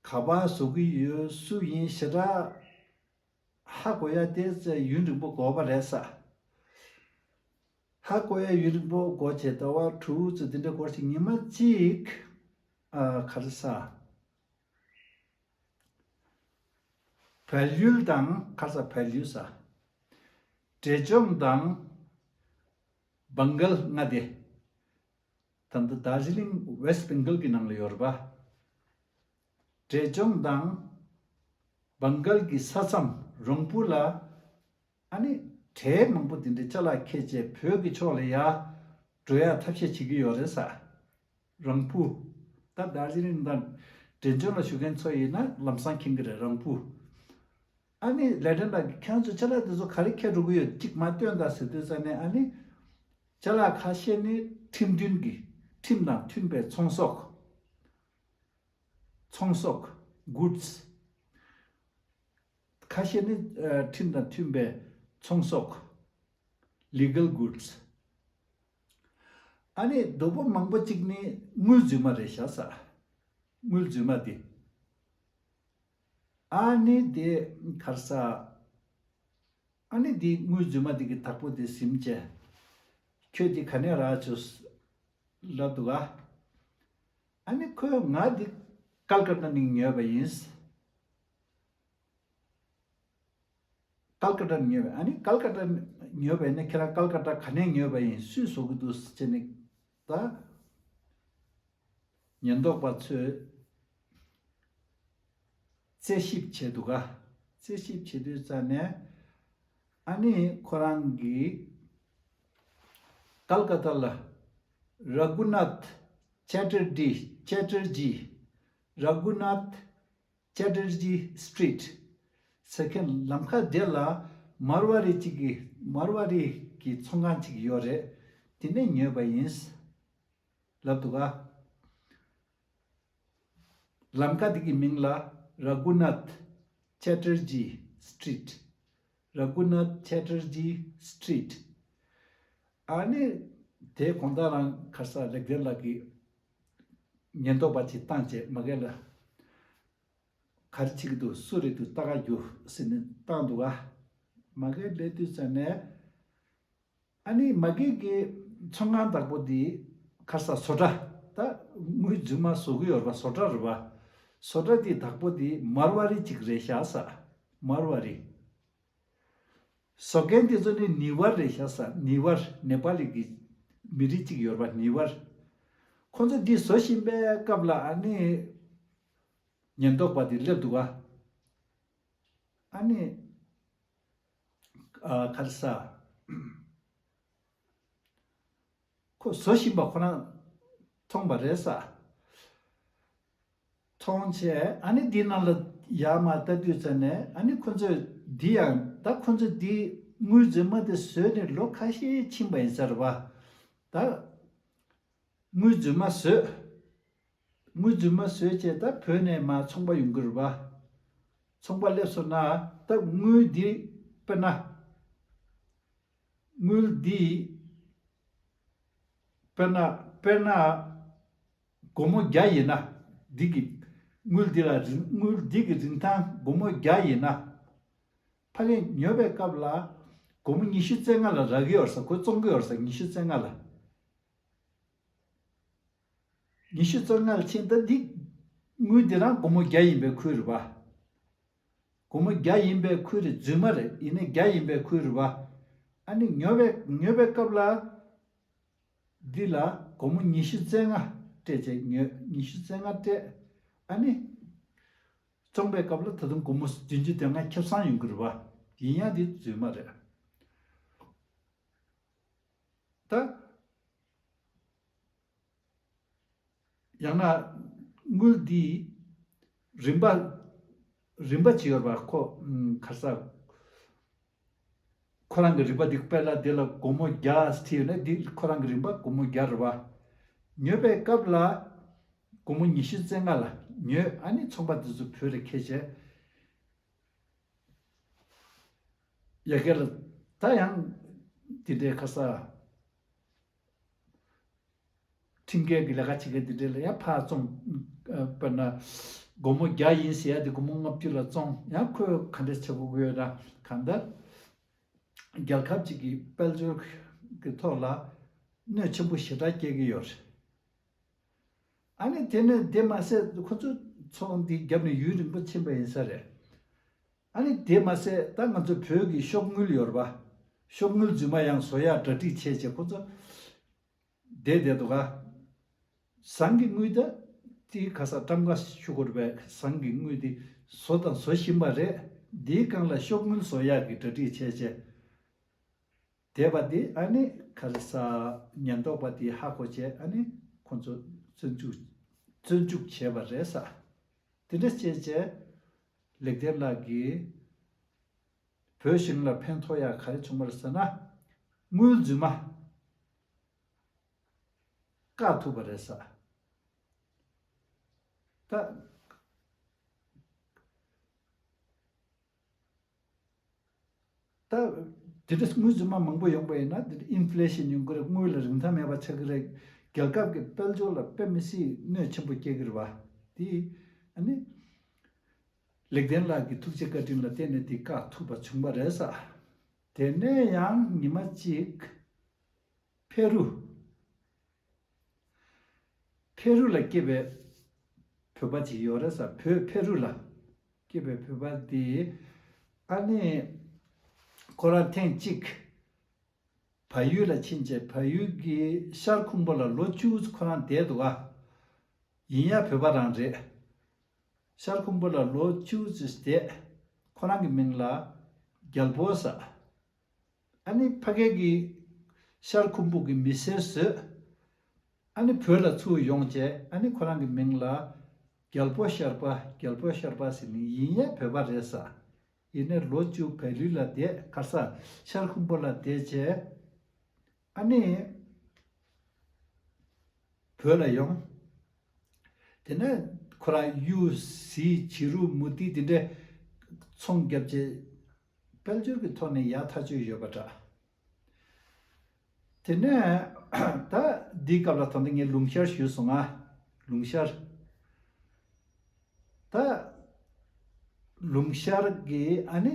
ག་པར་བཟོ་གི་ཡོད། སུ་ཡིན། ཞེ་དྲག་ཧ་གོ་ཡ་དེ་ཚོ་ཡུན་རིང་པོ་འགོར་བ་རེད་ས། ཧ་གོ་ཡ་ཡུན་རིང་པོ་འགོར་བྱས། ཟླ་བ་དྲུག་ཙམ་དེ་འདྲ་འགོར་བྱས། ཉི་མ་གཅིག་ཨ་ག་རེ་ཟ། བལ་ཡུལ་དང་། ག་རེ་ཟ། བལ་ཡུལ་ཟ། འབྲས་ལྗོངས་དང་བང་གལ་མངའ་སྡེ། ད་ལྟ་དར་ཇི་ལིང་ཝེསྟ་བེང་གལ་གྱི་ནང་ལ་ཡོད་རེད་པ། འབྲས་ལྗོངས་དང་བང་གལ་གྱི་ས་མཚམས་རོང་པོ་ལ། ཨ་ནི་གྲལ་མང་པོ་དེ་འདྲའི་ཅ་ལག་འཁྱེར་བྱས་བོད་ཀྱི་ཕྱོགས་ལ་ཡར་འགྲོ་ཡ་ཐབས་ཤེས་བྱེད་ཀྱི་ཡོད་རེད་ས། རང་ཕུ། ད་དར་ཇི་ལིང་དང་འབྲས་ལྗོངས་ལ་བཞུགས་མཁན་ཚོ་ཡིན་ན་ལམ་སང་མཁྱེན་གྱི་རེད། རང་ཕུ། ཨ་ནི་ལེགས་ལྡན་ལགས་ཀྱིས་ཁྱེད་རང་ཚོ་ཅ་ལག་དེ་ཚོ་ག་རེ་འཁྱེར་འགྲོ་གི་ཡོད། གཅིག་མར་སྟོན་དང་ཟེར་དུས་ཙ་ནས། ཨ་ནི་ཅ་ལག་ཁ་ཤས་ནི་ཁྲིམས་མཐུན་གྱི། ཁྲིམས་དང་མཐུན་པའི་ཚོང་ཟོག་ཚོང་ཟོག་གུཌ་སི། ཁ་ཤས་ནི་ཨ་ཁྲིམས་དང་མཐུན་པའི་ཚོང་ཟོག legal goods། ཨ་ནི་རྡོག་པོ་མང་པོ་གཅིག་ནི་དངུལ་རྫུན་མ་རེད་ཤག་ས། དངུལ་རྫུན་མ་དེ། ཨ་ནི་དེ་ག་རེ་ཟ། ཨ་ནི་དེ་དངུལ་རྫུན་མ་དེ་གི་བདག་པོ་དེ་ཟིན་བྱས། ཁྱོད་དེ་ག་ནས་རག་བྱུང་ལབ་འདུག་ག་ཨ་ནི་ཁོས་ང་འདི་ཀལ་ཀ་ཏ་ནས་ཉོས་པ་ཡིན། ཀལ་ཀ་ཏ་ནས་ཉོས་པ། ཨ་ནི་ཀལ་ཀ་ཏ་ནས་ཉོས་པ་ཡིན་ན། ཁྱེད་རང་ཀལ་ཀ་ཏ་ག་ནས་ཉོས་པ་ཡིན། སུས་བཟོ་གི་འདུག་ཟེར་ནས་ད་ཉེན་རྟོག་པ་ཚོས་རྩད་ཞིབ་བྱས་འདུག་ག་རྩད་ཞིབ་བྱེད་དུས་ཙ་ནས། ཨ་ནི་ཁོ་རང་གིས་ཀལ་ཀ་ཏ་ལ་ར་གུ་ནཱཐ་ཅེ་ཊར་ཇི། ཅེ་ཊར་ཇི། ར་གུ་ནཱཐ་ཅེ་ཊར་ཇི་སི་ཊི་རིཊ་ཟེར་མཁན་ལམ་ཁ་དེ་ལ་མར་ཝ་རི་གཅིག་གི། མར་ཝ་རི་གི་ཚོང་ཁང་གཅིག་ཡོད་རེད། དེ་ནས་ཉོས་པ་ཡིན་ལབ་འདུག་ག་ལམ་ཁ་དེ་གི་མིང་ལ་ར་གུ་ནཱཐ་ཅེ་ཊར་ཇི་སི་ཊི་རིཊ། ར་གུ་ནཱཐ་ཅེ་ཊར་ཇི་སི་ཊི་རིཊ། ཨ་ནི་དེ་དགོང་དག་རང་ག་རེ་ཟ། ལེགས་ལྡན་ལགས་ཀྱིས་ཉེན་རྟོག་པ་ཅིག་བཏང་བྱས། མ་གི་ལ་ག་རེ་བྱེད་ཀྱི་འདུག་སུ་རེད་འདུག་ལྟ་ག་རྒྱུགས་ཟེར་ནས་བཏང་འདུག་ག་མ་གི་སླེབས་དུས་ཙ་ནས། ཨ་ནི་མ་གི་གི་ཚོང་ཁང་བདག་པོ་དེ་ག་རེ་ཟ། བཟོ་གྲྭ། ད་དངུལ་རྫུན་མ་བཟོ་གི་ཡོད་རེད་པ། བཟོ་གྲྭ་རེད་པ། བཟོ་གྲྭ་དེའི་བདག་པོ་དེ་མར་ཝ་རི་གཅིག་རེད་ཤག་ས། མར་ཝ་རི། བཟོ་མཁན་དེ་ཚོ་ནི་ནི་ཝར་རེད་ཤག་ས། ནི་ཝར། ནེ་པ་ལི་གི་མི་རིགས་གཅིག་ཡོད་རེད་པ། ནི་ཝར། ཁོ་ཚོ་འདི་བཟོ་བཞིན་པའི་སྐབས་ལ། ཨ་ནི་ ཉེན་རྟོག་པ་དེ་སླེབས་འདུག་ག་ཨ་ནི། ཨ་ག་རེ་ཟ། ཁོ་བཟོ་བཞིན་པ་ཁོ་རང་མཐོང་པ་རེད་ས། མཐོང་བྱས་ཨ་ནི་འདི་ནང་ལ་ཡར་མར་ལྟ་དུས་ཙམ་ནས་ཨ་ནི་ཁོ་ཚོས་འདི་ཡང་ད་ཁོ་ཚོས་འདི་དངུལ་རྫུན་མ་དེ་བཟོས་ནས་ལོ་ཁ་ཤས་ཕྱིན་པ་ཡིན་ས་རེད་པ། ད་དངུལ་རྫུན་མ་བཟོས། དངུལ་རྫུན་མ་བཟོས་བྱས་ད་བོད་ནས་མར་ཚོང་པ་ཡོང་གི་རེད་པ། ཚོང་པ་སླེབས་སོང་ན་ད་དངུལ་འདི་དཔེར་ན། དངུལ་འདི་དཔེར་ན་དཔེར་ན་སྒོར་མོ་བརྒྱ་ཡིན་ན། འདི་གི་དངུལ་འདི་ལ་རིན་དངུལ་འདི་གི་རིན་ཐང་སྒོར་མོ་བརྒྱ་ཡིན་ན། ཕ་གིར་ཉོ་བའི་སྐབས་ལ་སྒོར་མོ་ཉི་ཤུ་རྩ་ལྔ་ལ་རག་གི་ཡོད་ས། ཁོས་བཙོང་གི་ཡོད་ས་ཉི་ཤུ་རྩ་ལྔ་ལ། ཉི་ཤུ་རྩ་ལྔ་ལ་ཕྱིན་ད་འདི་དངུལ་འདི་རང་སྒོར་མོ་བརྒྱ་ཡིན་པའི་ཁུལ་རེད་པ། སྒོར་མོ་བརྒྱ་ཡིན་པའི་ཁུལ་རེད། རྫུན་མ་རེད། ཡིན་ནའི་བརྒྱ་ཡིན་པའི་ཁུལ་རེད་པ། ཨ་ནི་ཉོ་བའི་ཉོ་བའི་སྐབས་ལ་འདི་ལ་སྒོར་མོ་ཉི་ཤུ་རྩ་ལྔ་སྤྲད་བྱས་ཉོས། ཉི་ཤུ་རྩ་ལྔ་སྤྲད། ཨ་ནི་བཙོང་པའི་སྐབས་ལ་ད་དུང་སྒོར་མོ་བདུན་ཅུ་དོན་ལྔ་ཁྱབ་སང་ཡོང་གི་རེད་པ། ཡིན་ཡང་འདི་རྫུན་མ་རེད། ད། ཡང་ན་དངུལ་འདི་རིན་པ་རིན་པ་ཅིག་ཡོད་རེད་པ། ཁོ་ཨམ་ག་རེ་ཟ། ཁོ་རང་གི་རིན་པ་འདི་དཔེར་ན་འདི་ལ་སྒོར་མོ་བརྒྱ་བྲིས་ཡོད་ན་འདི་ཁོ་རང་གི་རིན་པ་སྒོར་མོ་བརྒྱ་རེད་པ། ཉོས་པའི་སྐབས་ལ་སྒོར་མོ་ཉི་ཤུ་རྩ་ལྔ་ལ་ཉོས། ཨ་ནི་ཚོང་པ་འདི་ཚོ་བོད་ལ་འཁྱེར་བྱས། ཡ་གི་ལ་ད་ཡང་འདི་འདྲའི་ག་རེ་ཟ། ཁྲིམས་འགལ་གྱི་ལས་ཀ་བྱེད་མཁན་འདི་འདྲ་ལ་ཡང་ཕར་བཙོང་། ཨ་དཔེར་ན་སྒོར་མོ་བརྒྱ་ཡིན་ཟེར་ཡ་དེ་སྒོར་མོ་ལྔ་བཅུ་ལ་བཙོང་། ཡང་ཁོས་ག་འདྲ་བྱེད་དགོས་ཀྱི་ཡོད་ན། གང་ལྟར་རྒྱལ་ཁབ་ཅིག་གི་དཔལ་འབྱོར་གྱི་ཐོག་ལ་གནོད་ཆེན་པོ་ཞེ་དྲག་སྐྱེལ་གྱི་ཡོད་རེད། ཨ་ནི་དེ་ནས་དེ་མ་ཟད་ཁོ་ཚོ་ཚོང་འདི་བརྒྱབ་ནས་ཡུན་རིང་པོ་ཕྱིན་པ་ཡིན་ས་རེད། ཨ་ནི་དེ་མ་ཟད་ད་ང་ཚོ་བོད་ཀྱི་ཤོག་དངུལ་ཡོད་རེད་པ། ཤོག་དངུལ་རྫུན་མ་ཡང་བཟོ་ཡག་གྲ་སྒྲིག་བྱས་བྱས་ཁོ་ཚོ་བསྡད་བསྡད་འདུག་ག་བཟང་གི་དངུལ་ད་དེ་ག་ས་ཀྲམ་ཀ་ཞུ་དགོས་རེད་པས། བཟང་གི་དངུལ་དེ་བཟོ་དང་བཟོ་བཞིན་པ་རེད། དེའི་སྒང་ལ་ཤོག་དངུལ་བཟོ་ཡག་གི་གྲ་སྒྲིག་བྱས་བྱས་བསྡད་པ་དེ་ཨ་ནི་ག་རེ་ཟ། ཉེན་རྟོག་པ་དེས་ཧ་གོ་བྱས་ཨ་ནི་ཁོ་ཚོ་བཙོན་འཇུག་བཙོན་འཇུག་བྱས་པ་རེད་ས། དེ་འདྲ་བྱས་བྱས་ལེགས་ལྡན་ལགས་ཀྱིས་བོད་གཞུང་ལ་ཕན་ཐོགས་ཡག་ག་རེ་བྱུང་བ་རེད་ཟེར་ན། དངུལ་རྫུན་མ་བཀག་ཐུབ་པ་རེད་ས། ད། ད། དེ་འདྲ་དངུལ་རྫུན་མ་མང་པོ་ཡོང་པ་ཡིན་ན་དེ་འདྲ་ཨིན་ཕི་ལེ་ཤན་ཡོང་གི་རེད། དངུལ་ལ་རིན་ཐང་མེད་པ་ཆགས་ཀྱི་རེད། རྒྱལ་ཁབ་ཀྱི་དཔལ་འབྱོར་ལ་དཔེ་མི་སྲིད་གནོད་ཆེན་པོ་སྐྱེལ་གྱི་རེད་པ། དེ་ཨ་ནི་ལེགས་ལྡན་ལགས་ཀྱི་ཐུགས་རྗེ་བཀའ་དྲིན་ལ་བརྟེན་ནས་དེ་བཀག་ཐུབ་པ་བྱུང་བ་རེད་ས། དེ་ནས་ཡང་ཉི་མ་གཅིག་ཕེ་རུ། ཕེ་རུ་ལ་སྐྱེས་པའི་བོད་པ་ཅིག་ཡོད་རེད་ས། བོད་ཕེ་རུ་ལ་སྐྱེས་པའི་བོད་པ་དེ་ཨ་ནི་ཁོ་རང་ཐེངས་གཅིག་བལ་ཡུལ་ལ་ཕྱིན་བྱས་བལ་ཡུལ་གྱི་ཤར་ཁུམ་བུ་ལ་ལོ་བཅུ་ཁོ་རང་བསྡད་འདུག་ག་ཡིན་ཡང་བོད་པ་རང་རེད། ཤར་ཁུམ་བུ་ལ་ལོ་བཅུ་ཙམ་བསྡད། ཁོ་རང་གི་མིང་ལ་རྒྱལ་པོ་ཟེར། ཨ་ནི་ཕ་གི་གི་ཤར་ཁུམ་བུ་གི་མི་སེར་བཟོས། ཨ་ནི་བོད་ལ་ཚུར་ཡོང་བྱས་ཨ་ནི་ཁོ་རང་གི་མིང་ལ་རྒྱལ་པོ་ཤར་པ། རྒྱལ་པོ་ཤར་པ་ཟེར་ནི་ཡིན་ཡང་བོད་པ་རེད་ས། ཡིན་ནའི་ལོ་བཅུ་བལ་ཡུལ་ལ་བསྡད། ག་རེ་ཟ། ཤར་ཁུམ་བུ་ལ་བསྡད་བྱས་ཨ་ནི་བོད་ལ་ཡོང་། དེ་ནས་ཁོ་རང་གཡུ་གཟི་བྱི་རུ་མུ་ཏིག་དེ་འདྲའི་ཚོང་བརྒྱབ་བྱས་དཔལ་འབྱོར་གྱི་ཐོག་ནས་ཡག་ཐག་ཆོད་ཡོད་པ་འདྲ། དེ་ནས་ད་འདིའི་སྐབས་ལ་ད་ལྟ་ངས་ལུང་ཤར་ཞུས་སོང་ང་། ལུང་ཤར། ད་ལུང་ཤར་གྱི་ཨ་ནི་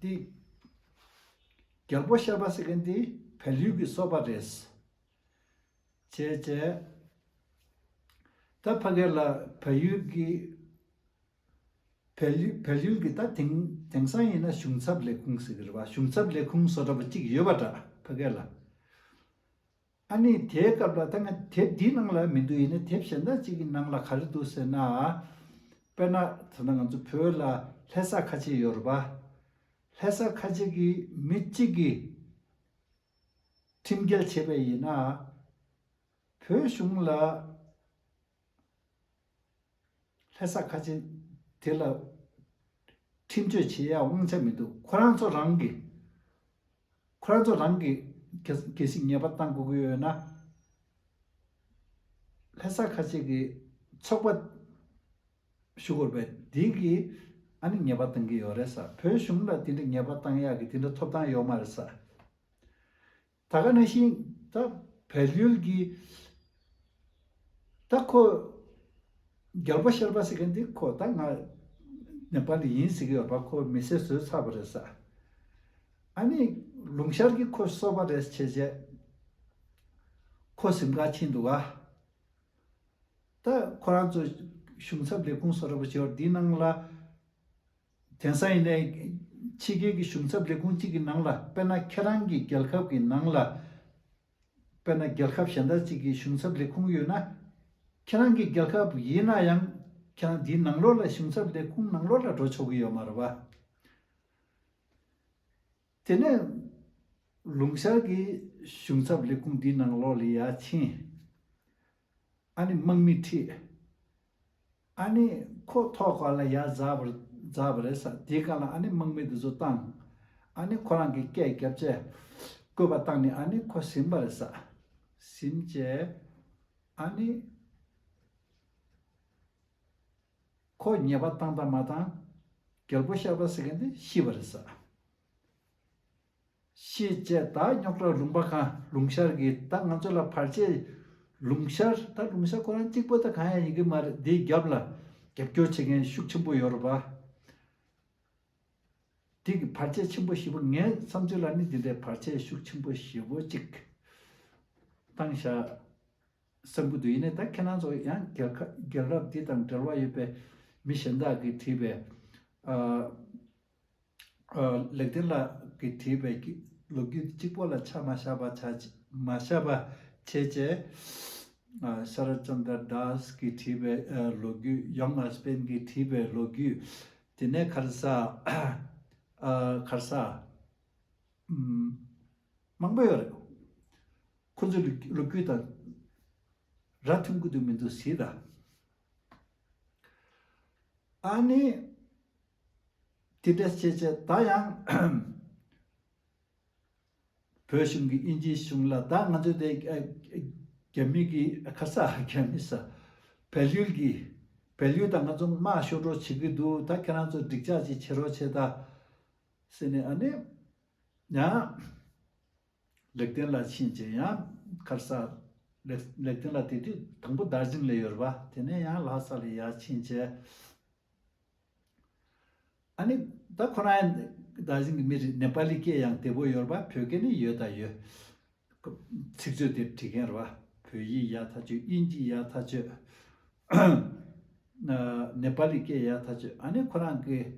འདི་རྒྱལ་པོ་ཤར་པ་ཟེར་མཁན་འདི་བལ་ཡུལ་གྱི་སོ་པ་རེད། བྱས་བྱས། ད་ཕ་གི་ལ་བལ་ཡུལ་གྱི་བལ་ཡུལ་བལ་ཡུལ་གྱི་ད་དེང་དེང་སང་ཡིན་ན་གཞུང་ཚབ་ལས་ཁུངས་ཟེར་གྱི་རེད་པ། གཞུང་ཚབ་ལས་ཁུངས་བཟོ་འདྲ་པོ་གཅིག་ཡོད་པ་འདྲ་ཕ་གི་ལ། ཨ་ནི་དེའི་སྐབས་ལ་ད་ང་དེབ་འདིའི་ནང་ལ་མི་འདུག་ཡིན་ན་དེབ་གཞན་དག་ཅིག་གི་ནང་ལ་ག་རེ་འདུག་ཟེར་ན། དཔེར་ན་ད་ལྟ་ང་ཚོ་བོད་ལ་ལྷ་ས་ཁ་ཆེ་ཡོད་རེད་པ། ལྷ་ས་ཁ་ཆེ་གི་མི་གཅིག་གིས་ཁྲིམས་འགལ་བྱས་པ་ཡིན་ན། བོད་གཞུང་ལ་ལྷ་ས་ཁ་ཆེ་དེ་ལ་ཁྲིམས་གཅོད་བྱེད་ཡ་དབང་ཆ་མི་འདུག་ཁོ་རང་ཚོ་རང་གིས། ཁོ་རང་ཚོ་རང་གིས་གལ་གལ་སྲིད་ཉེས་པ་བཏང་དགོས་ཀྱི་ཡོད་ན། ལྷ་ས་ཁ་ཆེ་གི་ཚོགས་པ་ཞུ་དགོས་པས་འདི་གིས་ཨ་ནི་ཉེས་པ་བཏང་གི་ཡོད་རེད་ས། བོད་གཞུང་ལ་དེ་འདྲ་ཉེས་པ་བཏང་ཡག་གི་དེ་འདྲ་ཐོབ་ཐང་ཡོད་མ་རེད་ས། ད་ག་ནང་བཞིན་ད་བལ་ཡུལ་གྱི་ད་ཁོ་རྒྱལ་པོ་ཤར་པ་ཟེར་མཁན་འདི་ཁོ་ད་ང་ནེ་པ་ལི་ཡིན་ཟེར་གྱི་ཡོད་པ། ཁོ་མི་སེར་བཟོས་ཚར་བ་རེད་ས། ཨ་ནི་ལུང་ཤར་གྱི་ཁོ་སོ་པ་རེད་བྱས་བྱས་ཁོ་གཟིམ་ཁང་ཕྱིན་འདུག་ག་ད་ཁོ་རང་ཚོ་གཞུང་ཚབ་ལས་ཁུངས་བཟོ་འདྲ་པོ་བྱས་པ་འདིའི་ནང་ལ། དེང་སང་ཡིན་ནའི་ཕྱི་རྒྱལ་གྱི་གཞུང་ཚབ་ལས་ཁུངས་གཅིག་གི་ནང་ལ། དཔེར་ན་ཁྱེད་རང་གི་རྒྱལ་ཁབ་ཀྱི་ནང་ལ། དཔེར་ན་རྒྱལ་ཁབ་གཞན་དག་ཅིག་གི་གཞུང་ཚབ་ལས་ཁུངས་ཡོད་ན། ཁྱེད་རང་གི་རྒྱལ་ཁབ་ཡིན་ན་ཡང་ཁྱེད་རང་འདིའི་ནང་ལོགས་ལ་གཞུང་ཚབ་ལས་ཁུངས་ནང་ལོགས་ལ་འགྲོ་ཆོག་གི་ཡོད་མ་རེད་པ། དེ་ནས་ལུང་ཤར་གྱི་གཞུང་ཚབ་ལས་ཁུངས་འདིའི་ནང་ལོགས་ལ་ཡར་ཕྱིན། ཨ་ནི་དམག་མི་ཁྲིད། ཨ་ནི་ཁོ་ཐོག་ཁ་ལ་ཡར་འཛེགས་པ་འཛེགས་པ་རེད་ས། དེའི་སྒང་ལ་ཨ་ནི་དམག་མི་འདི་ཚོ་བཏང་། ཨ་ནི་ཁོ་རང་གི་སྐད་བརྒྱབ་བྱས་བཀོད་པ་བཏང་ནས་ཨ་ནི་ཁོ་ཟིན་པ་རེད་ས། ཟིན་བྱས་ཨ་ནི་ཁོ་ཉེས་པ་བཏང་དང་མ་བཏང་། རྒྱལ་པོ་ཤར་པ་ཟེར་མཁན་དེ་ཤི་བ་རེད་ས། ཤེས་བྱས་ད་རྙོག་དྲ་ལུང་པ་གང་ལུང་ཤར་གྱི་ད་ང་ཚོ་ལ་བར་ཆད། ལུང་ཤར་ད་ལུང་ཤར་ཁོ་རང་གཅིག་པོ་ད་གང་ཡང་ཡིན་གྱི་མ་རེད། འདིའི་རྒྱབ་ལ་རྒྱབ་སྐྱོར་བྱེད་མཁན་ཤུགས་ཆེན་པོ་ཡོད་རེད་པ། འདི་གི་བར་ཆད་ཆེན་པོ་ཞེ་པོ་ངའི་བསམ་ཚུལ་ལ་ནི་འདི་འདྲའི་བར་ཆད་ཤུགས་ཆེན་པོ་ཞེ་པོ་གཅིག་བཏང་བཞག་བསམ་གྱི་འདུག་ཡིན་ནའི་ད་ཁྱེད་རང་ཚོ་ཡང་རྒྱལ་ཁ་རྒྱལ་རབས་འདི་དང་འབྲེལ་བ་ཡོད་པའི་མི་གཞན་དག་གིས་བྲིས་པའི་ཨ། ཨ། ལེགས་ལྡན་ལགས་ཀྱིས་བྲིས་པའི་ཀྱི་ལོ་རྒྱུས་གཅིག་པོ་ལ་ཆ་མ་བཞག་པ་ཆ་མ་བཞག་པ་བྱས་བྱས། ཨ། ཤ་ར་ཙན་དྲ་དཱས་ཀྱིས་བྲིས་པའི་ཨ་ལོ་རྒྱུས། ཡོང་ཨ་སི་པན་གྱིས་བྲིས་པའི་ལོ་རྒྱུས། དེ་ནས་ག་རེ་ཟ། ཨ། ག་རེ་ཟ། ཨམ། མང་པོ་ཡོད་རེད། ཁོ་ཚོའི་ལོ་ལོ་རྒྱུས་དང་ར་མཐུན་གྱི་འདུག་མི་འདུག་གཟིགས་དང་། ཨ་ནི། དེ་འདྲ་བྱས་བྱས་ད་ཡང་བོད་གཞུང་གིས་དབྱིན་ཇིའི་གཞུང་ལ། ད་ང་ཚོ་དེ་ཨ་རྒྱ་མི་གི་ཁ་ས་རྒྱ་མི་ས་བལ་ཡུལ་གྱི་བལ་ཡུལ་དང་ང་ཚོ་དམག་ཤོར་རོགས་བྱེད་ཀྱི་འདུག་ད་ཁྱེད་རང་ཚོ་འགྲིག་ཆགས་ཅིག་བྱེད་རོགས་བྱེད་ད་ཟེར་ནས། ཨ་ནི་ཡང་ལེགས་ལྡན་ལགས་ཕྱིན་བྱས་ཡང་ཁ་ས་ལེགས་ལེགས་ལྡན་ལགས་དེ་དུས་དང་པོ་དར་ཇིང་ལ་ཡོད་རེད་པ། དེ་ནས་ཡང་ལྷ་ས་ལ་ཡར་ཕྱིན་བྱས། ཨ་ནི་ད་ཁོ་རང་ད་ཅིག་གི་མི་རེད། ནེ་པ་ལི་སྐད་ཡང་བདེ་པོ་ཡོད་རེད་པ། བོད་སྐད་ནི་ཡོད་ད་ཡོད། ཚིག་མཛོད་དེ་བྲིས་མཁན་རེད་པ། བོད་ཡིག་ཡག་ཐག་ཆོད། དབྱིན་ཇི་ཡག་ཐག་ཆོད། ནེ་པ་ལི་སྐད་ཡག་ཐག་ཆོད། ཨ་ནི་ཁོ་རང་གིས་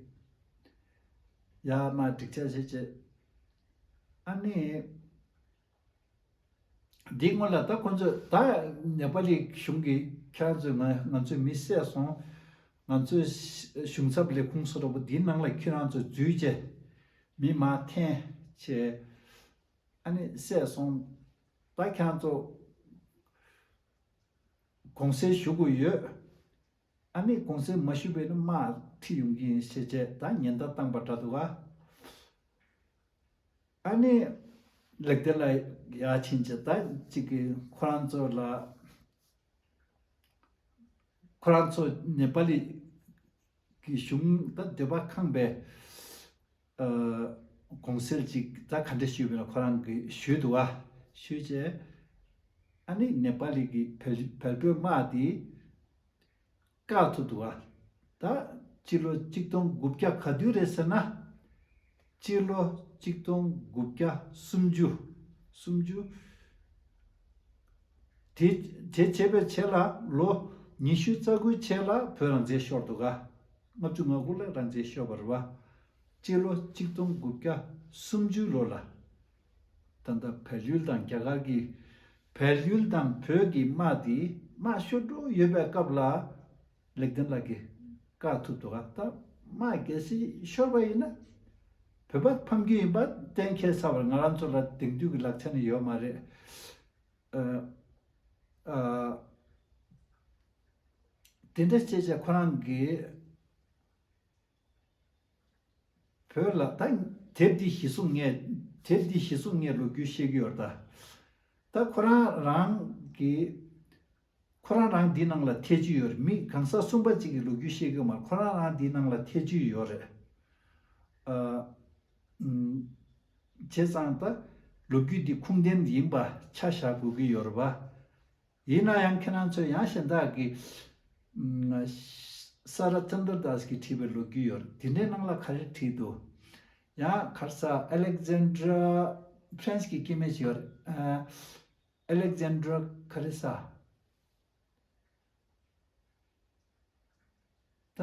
ཡར་མར་འགྲིག་ཆགས་བྱས་བྱས། ཨ་ནི། འདིའི་སྔོན་ལ་ད་ཁོ་ཚོས་ད་ནེ་པ་ལི་གཞུང་གིས་ཁྱེད་རང་ཚོས་ང་ང་ཚོའི་མི་བསད་སོང་། ང་ཚོའི་གཞུང་ཚབ་ལས་ཁུངས་སུ་རོགས་པ་འདིའི་ནང་ལ་ཁྱེད་རང་ཚོ་འཛུལ་བྱས་མི་མར་འཐེན་བྱས། ཨ་ནི་བསད་སོང་། ད་ཁྱེད་རང་ཚོ་དགོངས་སེལ་ཞུ་དགོས་ཡོད། ཨ་ནི་དགོངས་སེལ་མ་ཞུས་པ་ཡིན་ན་དམག་ཁྲིད་ཡོང་གི་ཡིན་ཞེས་བྱས་ད་ཉེན་བརྡ་བཏང་པ་འདྲ་འདུག་ག་ཨ་ནི་ལེགས་ལྡན་ལགས་ཡར་ཕྱིན་བྱས་ད་ཅིག་གིས་ཁོ་རང་ཚོ་ལ། ཁོ་རང་ཚོ་ནེ་པ་ལི་གི་གཞུང་ད་འདོད་པ་ཁེངས་པའི་ཨ་དགོངས་སེལ་ཅིག་ད་ག་འདྲ་ཞུས་པ་ཡིན་ན། ཁོ་རང་གིས་ཞུས་འདུག་ག་ཞུས་བྱས་ཨ་ནི་ནེ་པ་ལི་གི་བལ་བལ་པོའི་དམག་དེ་བཀག་ཐུབ་འདུག་ག་ད་སྤྱི་ལོ་གཅིག་སྟོང་དགུ་བརྒྱ་ག་དུས་རེད་ཟེར་ན། སྤྱི་ལོ་གཅིག་སྟོང་དགུ་བརྒྱ་སུམ་ཅུ། སུམ་ཅུ། དེ་དེ་བྱས་པའི་རྗེས་ལ་ལོ་ཉི་ཤུ་རྩ་དགུའི་རྗེས་ལ་བོད་རང་བཙན་ཤོར་འདུག་ག་ལྔ་བཅུ་ང་དགུ་ལ་རང་བཙན་ཤོར་བ་རེད་པ། སྤྱི་ལོ་གཅིག་སྟོང་དགུ་བརྒྱ་སུམ་ཅུ་ལོ་ལ། ད་ལྟ་བལ་ཡུལ་དང་རྒྱ་གར་གྱི། བལ་ཡུལ་དང་བོད་ཀྱི་དམག་དེ་དམག་ཤོར་འགྲོ་ཡོད་པའི་སྐབས་ལ། ལེགས་ལྡན་ལགས་ཀྱིས་ བཀག་ཐུབ་འདུག་ག་ད་མ་གལ་སྲིད་ཤོར་བ་ཡིན་ན་བོད་པ་ཕམ་རྒྱུ་ཡིན་པ་གཏན་འཁེལ་ཚར་བར་ང་རང་ཚོ་ལ་དེང་དུས་ཀྱི་ལག་ཆ་ནི་ཡོད་མ་རེད། ཨ་ཨ་དེ་འདྲ་བྱས་བྱས་ཁོ་རང་གིས་བོད་ལ་ད་དེབ་འདི་གཞི་བཟུང་ངས་དེབ་འདི་གཞི་བཟུང་ངས་ལོ་རྒྱུས་བཤད་ཀྱི་ཡོད་རེད་ད། ད་ཁོ་རང་རང་གི་ཁོ་རང་རང་འདི་ནང་ལ་ཐེ་ཇུས་ཡོད་རེད། མི་གང་ཟག་གསུམ་པ་གཅིག་གི་ལོ་རྒྱུས་བཤད་ཀྱི་མ་རེད། ཁོ་རང་རང་འདི་ནང་ལ་ཐེ་ཇུས་ཡོད་རེད། ཨ་ཨུམ། བྱས་ཙང་ད་ལོ་རྒྱུས་འདི་ཁུངས་ལྡན་ཡིན་པ་ཆ་བཞག་དགོས་ཀྱི་ཡོད་རེད་པ། ཡིན་ན་ཡང་ཁྱེད་རང་ཚོས་ཡང་གཞན་དག་གི་ཨུམ། ས་ར་ཙན་དར་དཱས་ཀྱིས་བྲིས་པའི་ལོ་རྒྱུས་ཡོད་རེད། དེ་འདྲའི་ནང་ལ་ག་རེ་བྲིས་འདུག་ཡང་ག་རེ་ཟ། ཨ་ལེག་ཛན་ཌྲ་ཕ་རན་སི་གི་སྐྱེ་དམན་ཞིག་ཡོད་རེད། ཨ་ཨ་ལེག་ཛན་ཌྲ་ག་རེ་ཟ། ད་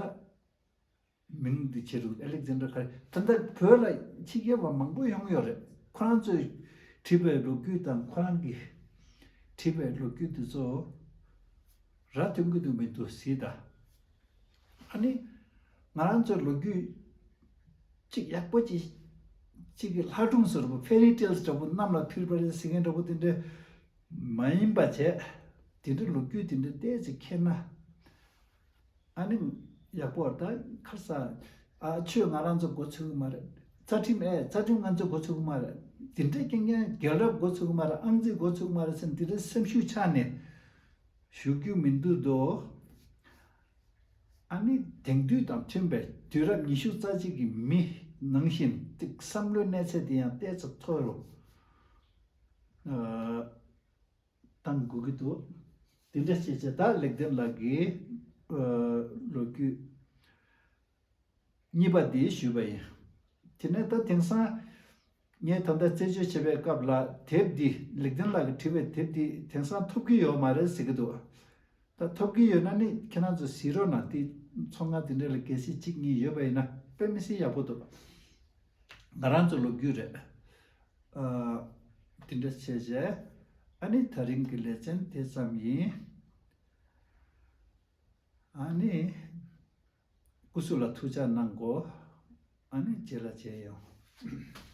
མིང་འདི་བྱེད་རུ་ཨ་ལེག་ཛན་ཌར་ག་རེ། ད་ལྟ་བོད་ལ་ཕྱི་རྒྱལ་བ་མང་པོ་ཡོང་ཡོད་རེད། ཁོ་རང་ཚོས་བྲིས་པའི་ལོ་རྒྱུས་དང་ཁོ་རང་གིས་བྲིས་པའི་ལོ་རྒྱུས་འདི་ཚོ་ར་ཐོན་གྱི་འདུག་མི་འདུག་གཟིགས་དང་། ཨ་ནི་ང་རང་ཚོའི་ལོ་རྒྱུས་གཅིག་ཡག་པོ་གཅིག་གཅིག་གི་ལྷ་སྒྲུང་བཟོ་འདྲ་པོ། ཕེ་རི་ཊེལ་སི་འདྲ་པོ། གནམ་ལ་འཕུར་བ་རེད་ཟེར་མཁན་འདྲ་པོ་དེ་འདྲ་མ་ཡིན་པ་བྱས། དེ་འདྲ་ལོ་རྒྱུས་དེ་འདྲ་ཏོག་ཙམ་མཁྱེན་ན། ཨ་ནི་ཡག་པོ་རེད། ད་ཁ་སང་ཨ་ཆོས་ང་རང་ཚོ་འགོ་ཚུགས་ཀྱི་མ་རེད། རྩ་ཁྲིམས་ཨེ་རྩ་ཁྲིམས་ང་ཚོ་འགོ་ཚུགས་ཀྱི་མ་རེད། དེ་འདྲ་རྐྱང་རྐྱང་རྒྱལ་རབས་འགོ་ཚུགས་ཀྱི་མ་རེད། ཨང་རྩིས་འགོ་ཚུགས་ཀྱི་མ་རེད་ཟེར་ནས་དེ་འདྲ་སེམས་ཤུགས་ཆག་ནས་ཞུ་རྒྱུ་མི་འདུག་དོ། ཨ་ནི་དེང་དུས་དང་མཐུན་པའི་དུས་རབས་ཉི་ཤུ་རྩ་གཅིག་གི་མི་ནང་བཞིན་ཏིག་བསམ་བློའི་གནས་ཚད་དེ་ཡང་ཏོག་ཙམ་མཐོ་རུ་ཨ་བཏང་དགོས་ཀྱི་འདུག་དེ་འདྲ་བྱས་བྱས་ད་ལེགས་ལྡན་ལགས་ཀྱི་ཨ་ལོ་རྒྱུས་གཉིས་པ་འདི་ཞུས་པ་ཡིན། དེ་ནས་ད་དེང་སང་ངས་ད་ལྟ་རྩད་གཅོད་བྱེད་པའི་སྐབས་ལ་དེབ་འདི། ལེགས་ལྡན་ལགས་ཀྱིས་བྲིས་པའི་དེབ་འདི་དེང་སང་ཐོབ་ཀྱི་ཡོད་མ་རེད་ཟེར་གྱི་འདུག་ད་ཐོབ་ཀྱི་ཡོད་ན་ནི་ཁྱེད་རང་ཚོ་གཟིགས་རོགས་གནང་། དེ་ཚོང་ཁང་དེ་འདྲ་ལ་གལ་སྲིད་གཅིག་གཉིས་ཡོད་པ་ཡིན་ན་དཔེ་མི་སྲིད་ཡག་པོ་འདུག་ང་རང་ཚོ་ལོ་རྒྱུས་རེད། ཨ་དེ་འདྲ་བྱས་བྱས། ཨ་ནི་ད་རིང་གི་ལེ་ཚན་དེ་ཙམ་ཡིན། ཨ་ནི་སྐུ་གཟུགས་ལ་ཐུགས་ཅག་གནང་གོ། ཨ་ནི་རྗེས་ལ་མཇལ་ཡོང་།